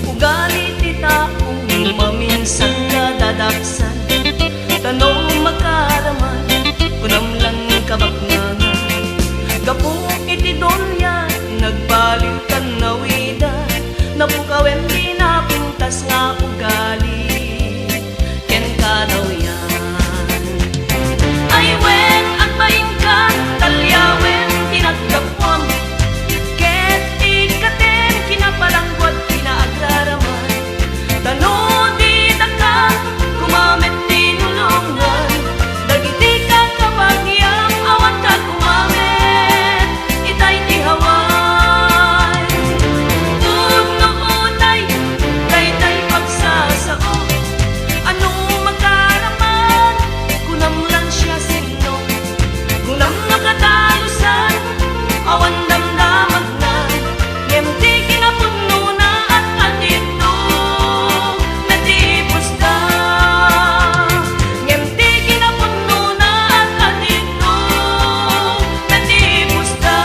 Ugali ti tao, maminsan nadadaksan, ta no makaraman, kunam lan kabaknangan. Gapu iti dolian, nagbaliw kan nawidan, napukawen ti napintas nga ugali ken kadawyan. Ay wen, agbainka, taliawen ti naggapuam, ket ikkatem kinapalangguad ti naagraraman. Ta no didaka gumamit ti nulongan, dagiti kakabagiam awan ka gumamit, itay ti hawan. Pudno unay daytay pagsasao. Ano makaraman? Kunam lan siasino? Kunam no kadalusan, awan damdamagna. Ngem ti kinapudnona, at-atidto met ti ipusda. Ngem ti kinapudnona, at-atidto met ti ipusda.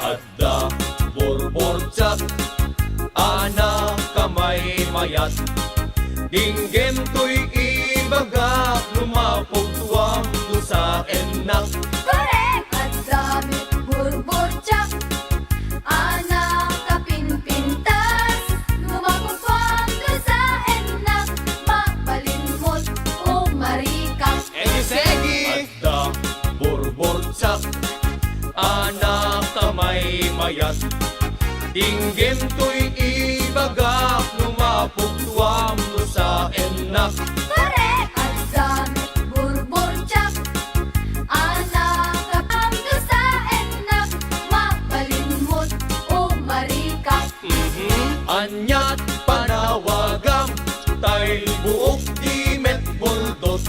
Adda burburtiak a nakamaymayat. Inggem toy ibagak no mapugtoam no saennak. Korek! Adda met burburtiak a nakapinpintas. No mapugtoam no saennak, mabalinmot, umarikak. Egi, segi! Adda burburtiak a nakamaymayat. Inggem toy ibagak no mapugtoam no saennak. Korek! Adda met burburtiak a nakapuam no saennak, mabalinmot, umarikak. Mhm. Aniat panawagam, tay buok di met buldot.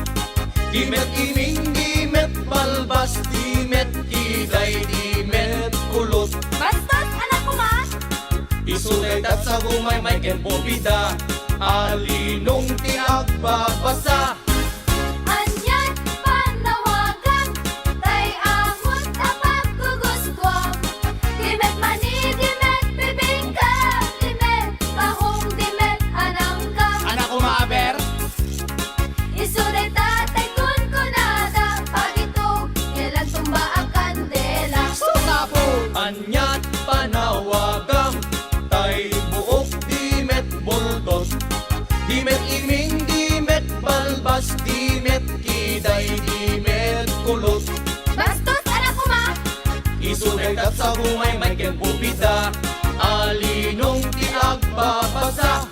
Di met iming, di met balbas, di met kiday, di met kulot. Bastos, anak koma! Isu dayta sa gumaymay ken bubida, a linong ti agbabasa. Aniat panawagam, tay amot a paggugustuam. Di met mani, di met bibingka, di met bahong, di met ananggam. Anak koma, aber? Isu dayta tay kunkunada, pagitog, yalan tumba a kandela. Sukapo! Aniat panawagam, tay buok di met buldot. Di met iming, di met balbas, di met kiday, di met kulot. Bastos, anak koma! Isu Dayta sa gumaymay ken bubida, alinong ti agbabasa?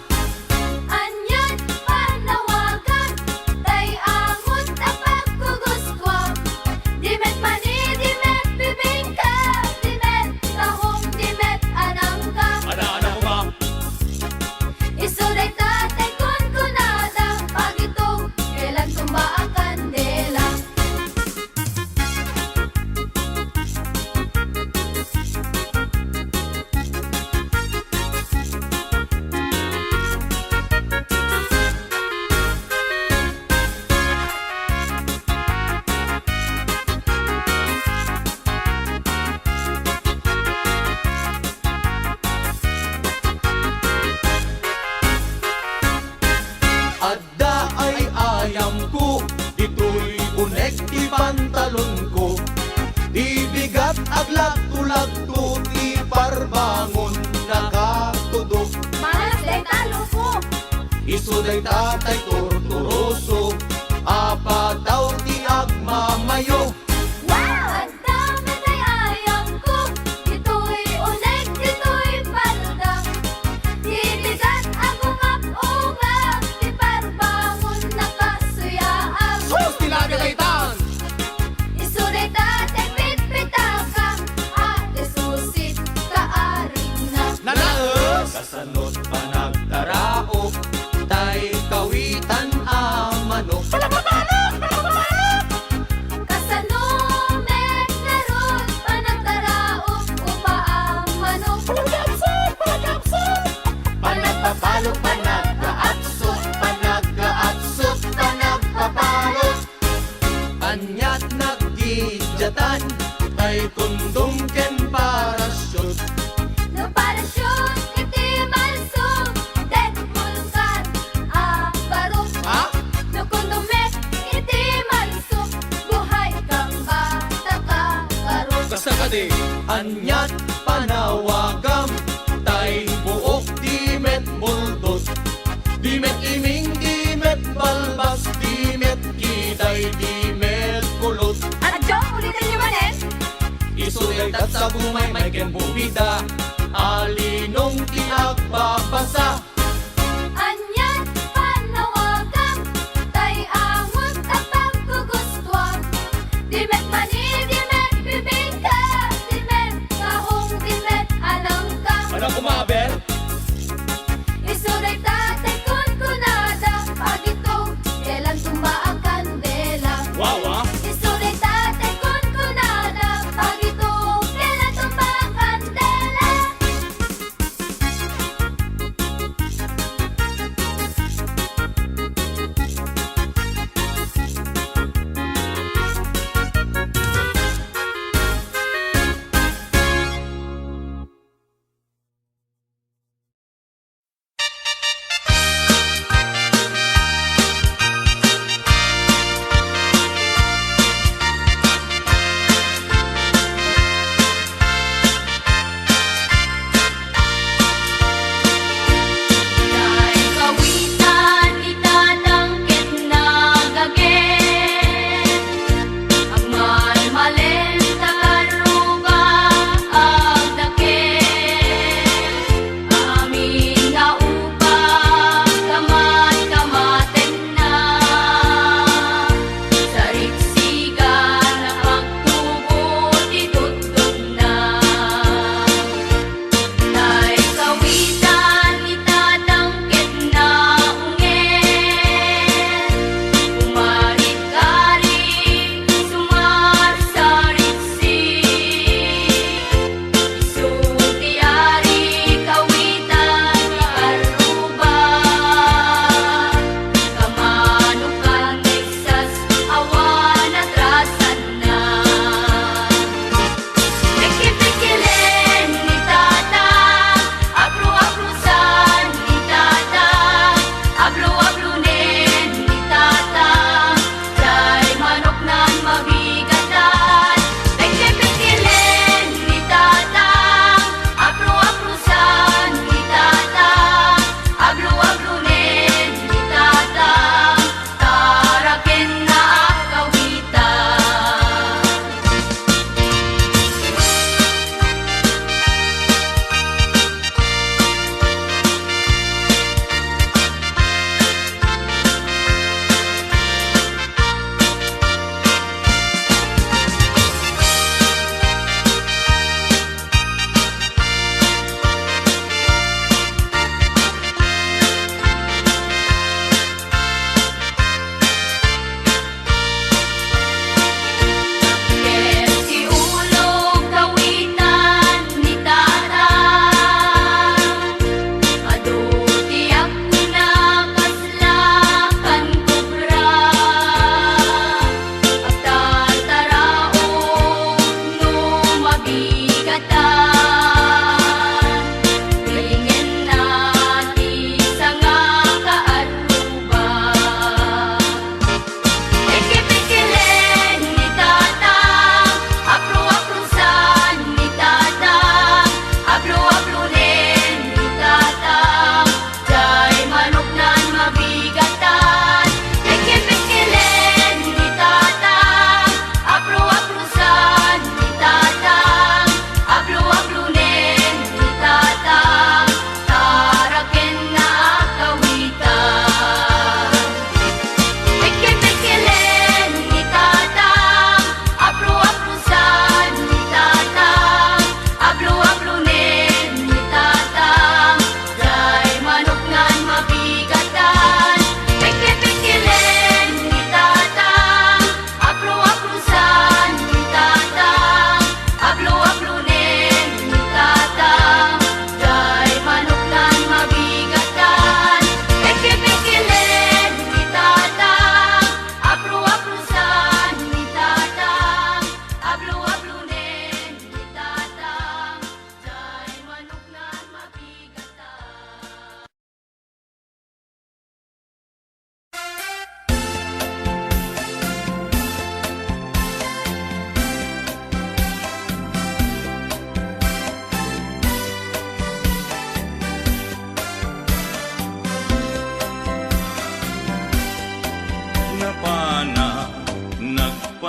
Anian panawagan, tay angot a pagkuguskoam. Di met mani, di met bibingka, di met tahong, di met anangka. Ana, ana, kuma? Isu dayta tay kunkunada, pagitog, kailan tumba a kandela. Adda ay ayamko, ditoy unek ti pantalonko. Di bigat aglagto-lagto ti parbangon nakatudok. Malas dayta, loko. Isu dayta tay turturoso, apataw ti agmamayo. Wow! Dama tay ayamko, ditoy unek, ditoy palda. Di bigat agungap-ungap, ti parbangon nakasuyaam. Sus, ti lada daytan! Isu dayta tay pitpitaka, a Jesusit kaarigna. Nanaes! Kasano't panagtaraok, tay kawitan a manok? Kasano met ngarud panagtaraok, upa a manok? Panagpapalok, panagkaatsot, panagkaatsot, panagpapalok. Ania't naggidiatan, tay kondom ken parachute? No parachute iti malsog, dead mulkan a barok. Ha? No kondom met iti malsog, buhay kang bata ka barok. Kasta kadi, ania't panawagam, tay buok di met muldot? Di met iming, di met balbas, di met kiday, di met kulot. Adda, ulitenyo manen? Isu dayta sa gumaymay ken bubida, alinong ti agbabasa? Anian pannawagam, tay angot a pagkugustuam. Di met mani, di met bibingka, di met kahong, di met anangka. Ano, kumabel? Isu dayta tay kunkunada, pagitog, kailan tumba a kandela. Wawa. Isu dayta tay kunkunada, pagitog, kailan tumba a kandela.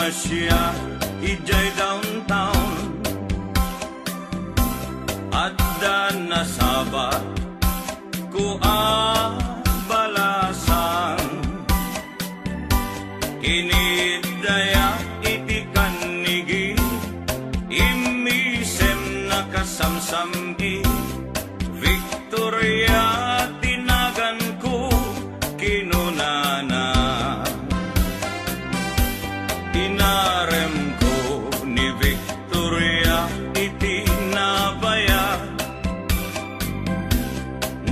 Siya idiay downtown, adda nasabat ko a balasan. Kinidaya iti kannigi, immisem nakasamsamgi. Victoria ti naganko, kinunana. Inaremko ni Victoria iti nabayag.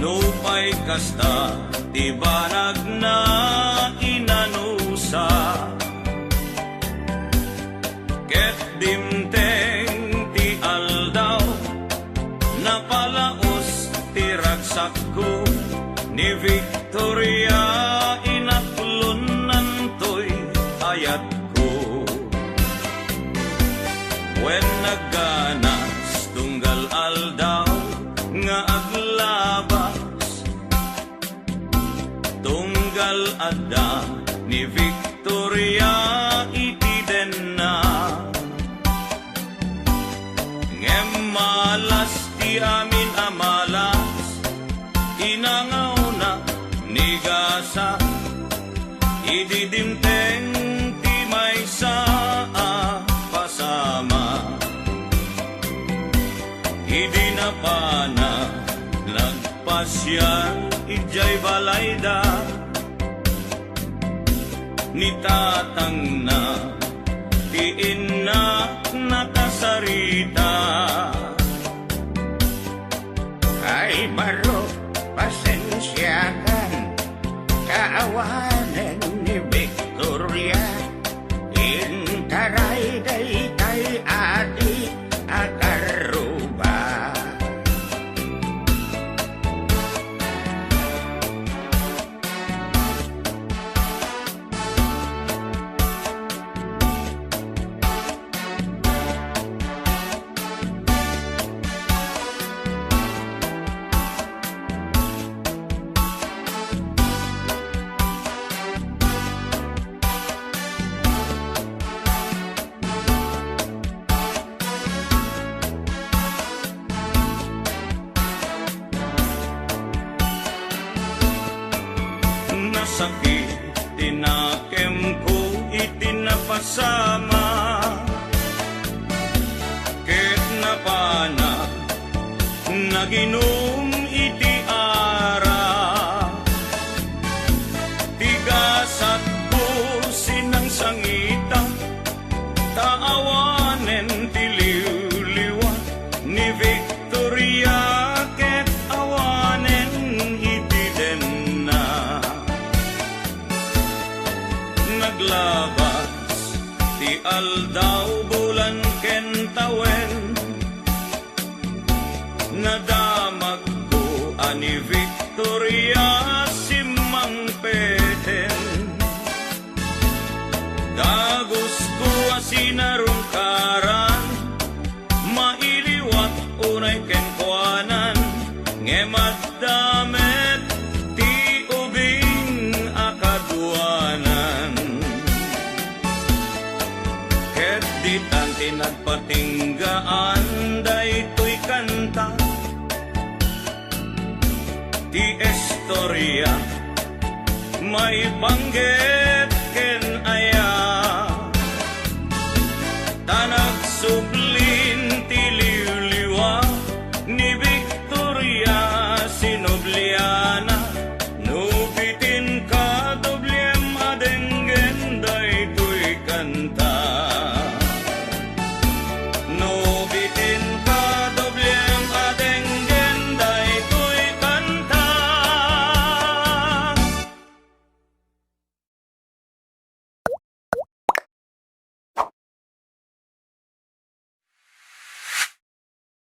Nupay kasta ti banagna, inanusa. Ket dimteng ti aldaw, napalaos ti ragsakko, ni Victoria inaklonnantoy ayatko. Wen nagganas tunggal aldaw nga aglabas, tunggal adda ni Victoria iti denna. Ngem malas ti amin a malas, inangawna ni gasa idi dimteng ti maysa a pasama. Idi napana, nagpasiar idiay balayda. Ni tatangna, ti inna nakasarita. Ay, baro, pasensiakan, kaawanen ni Victoria. Intaray daytay adi a karruba. Nasakit ti nakemko iti napasama, ket napana naginum iti ara. Ti gasatko sinangsangita, ta awanen ti liwliwa ni Victoria ket awanen iti denna. Naglabas ti aldaw, bulan ken tawen, nadamagko a ni Victoria simmangpeten. Dagusko a sinarungkaran, mailiwat unay kenkuanan, ngem adda met ti ubing a kaduanan. Ket ditan ti nagpatinggaan daytoy kanta, ti istoria maipanggep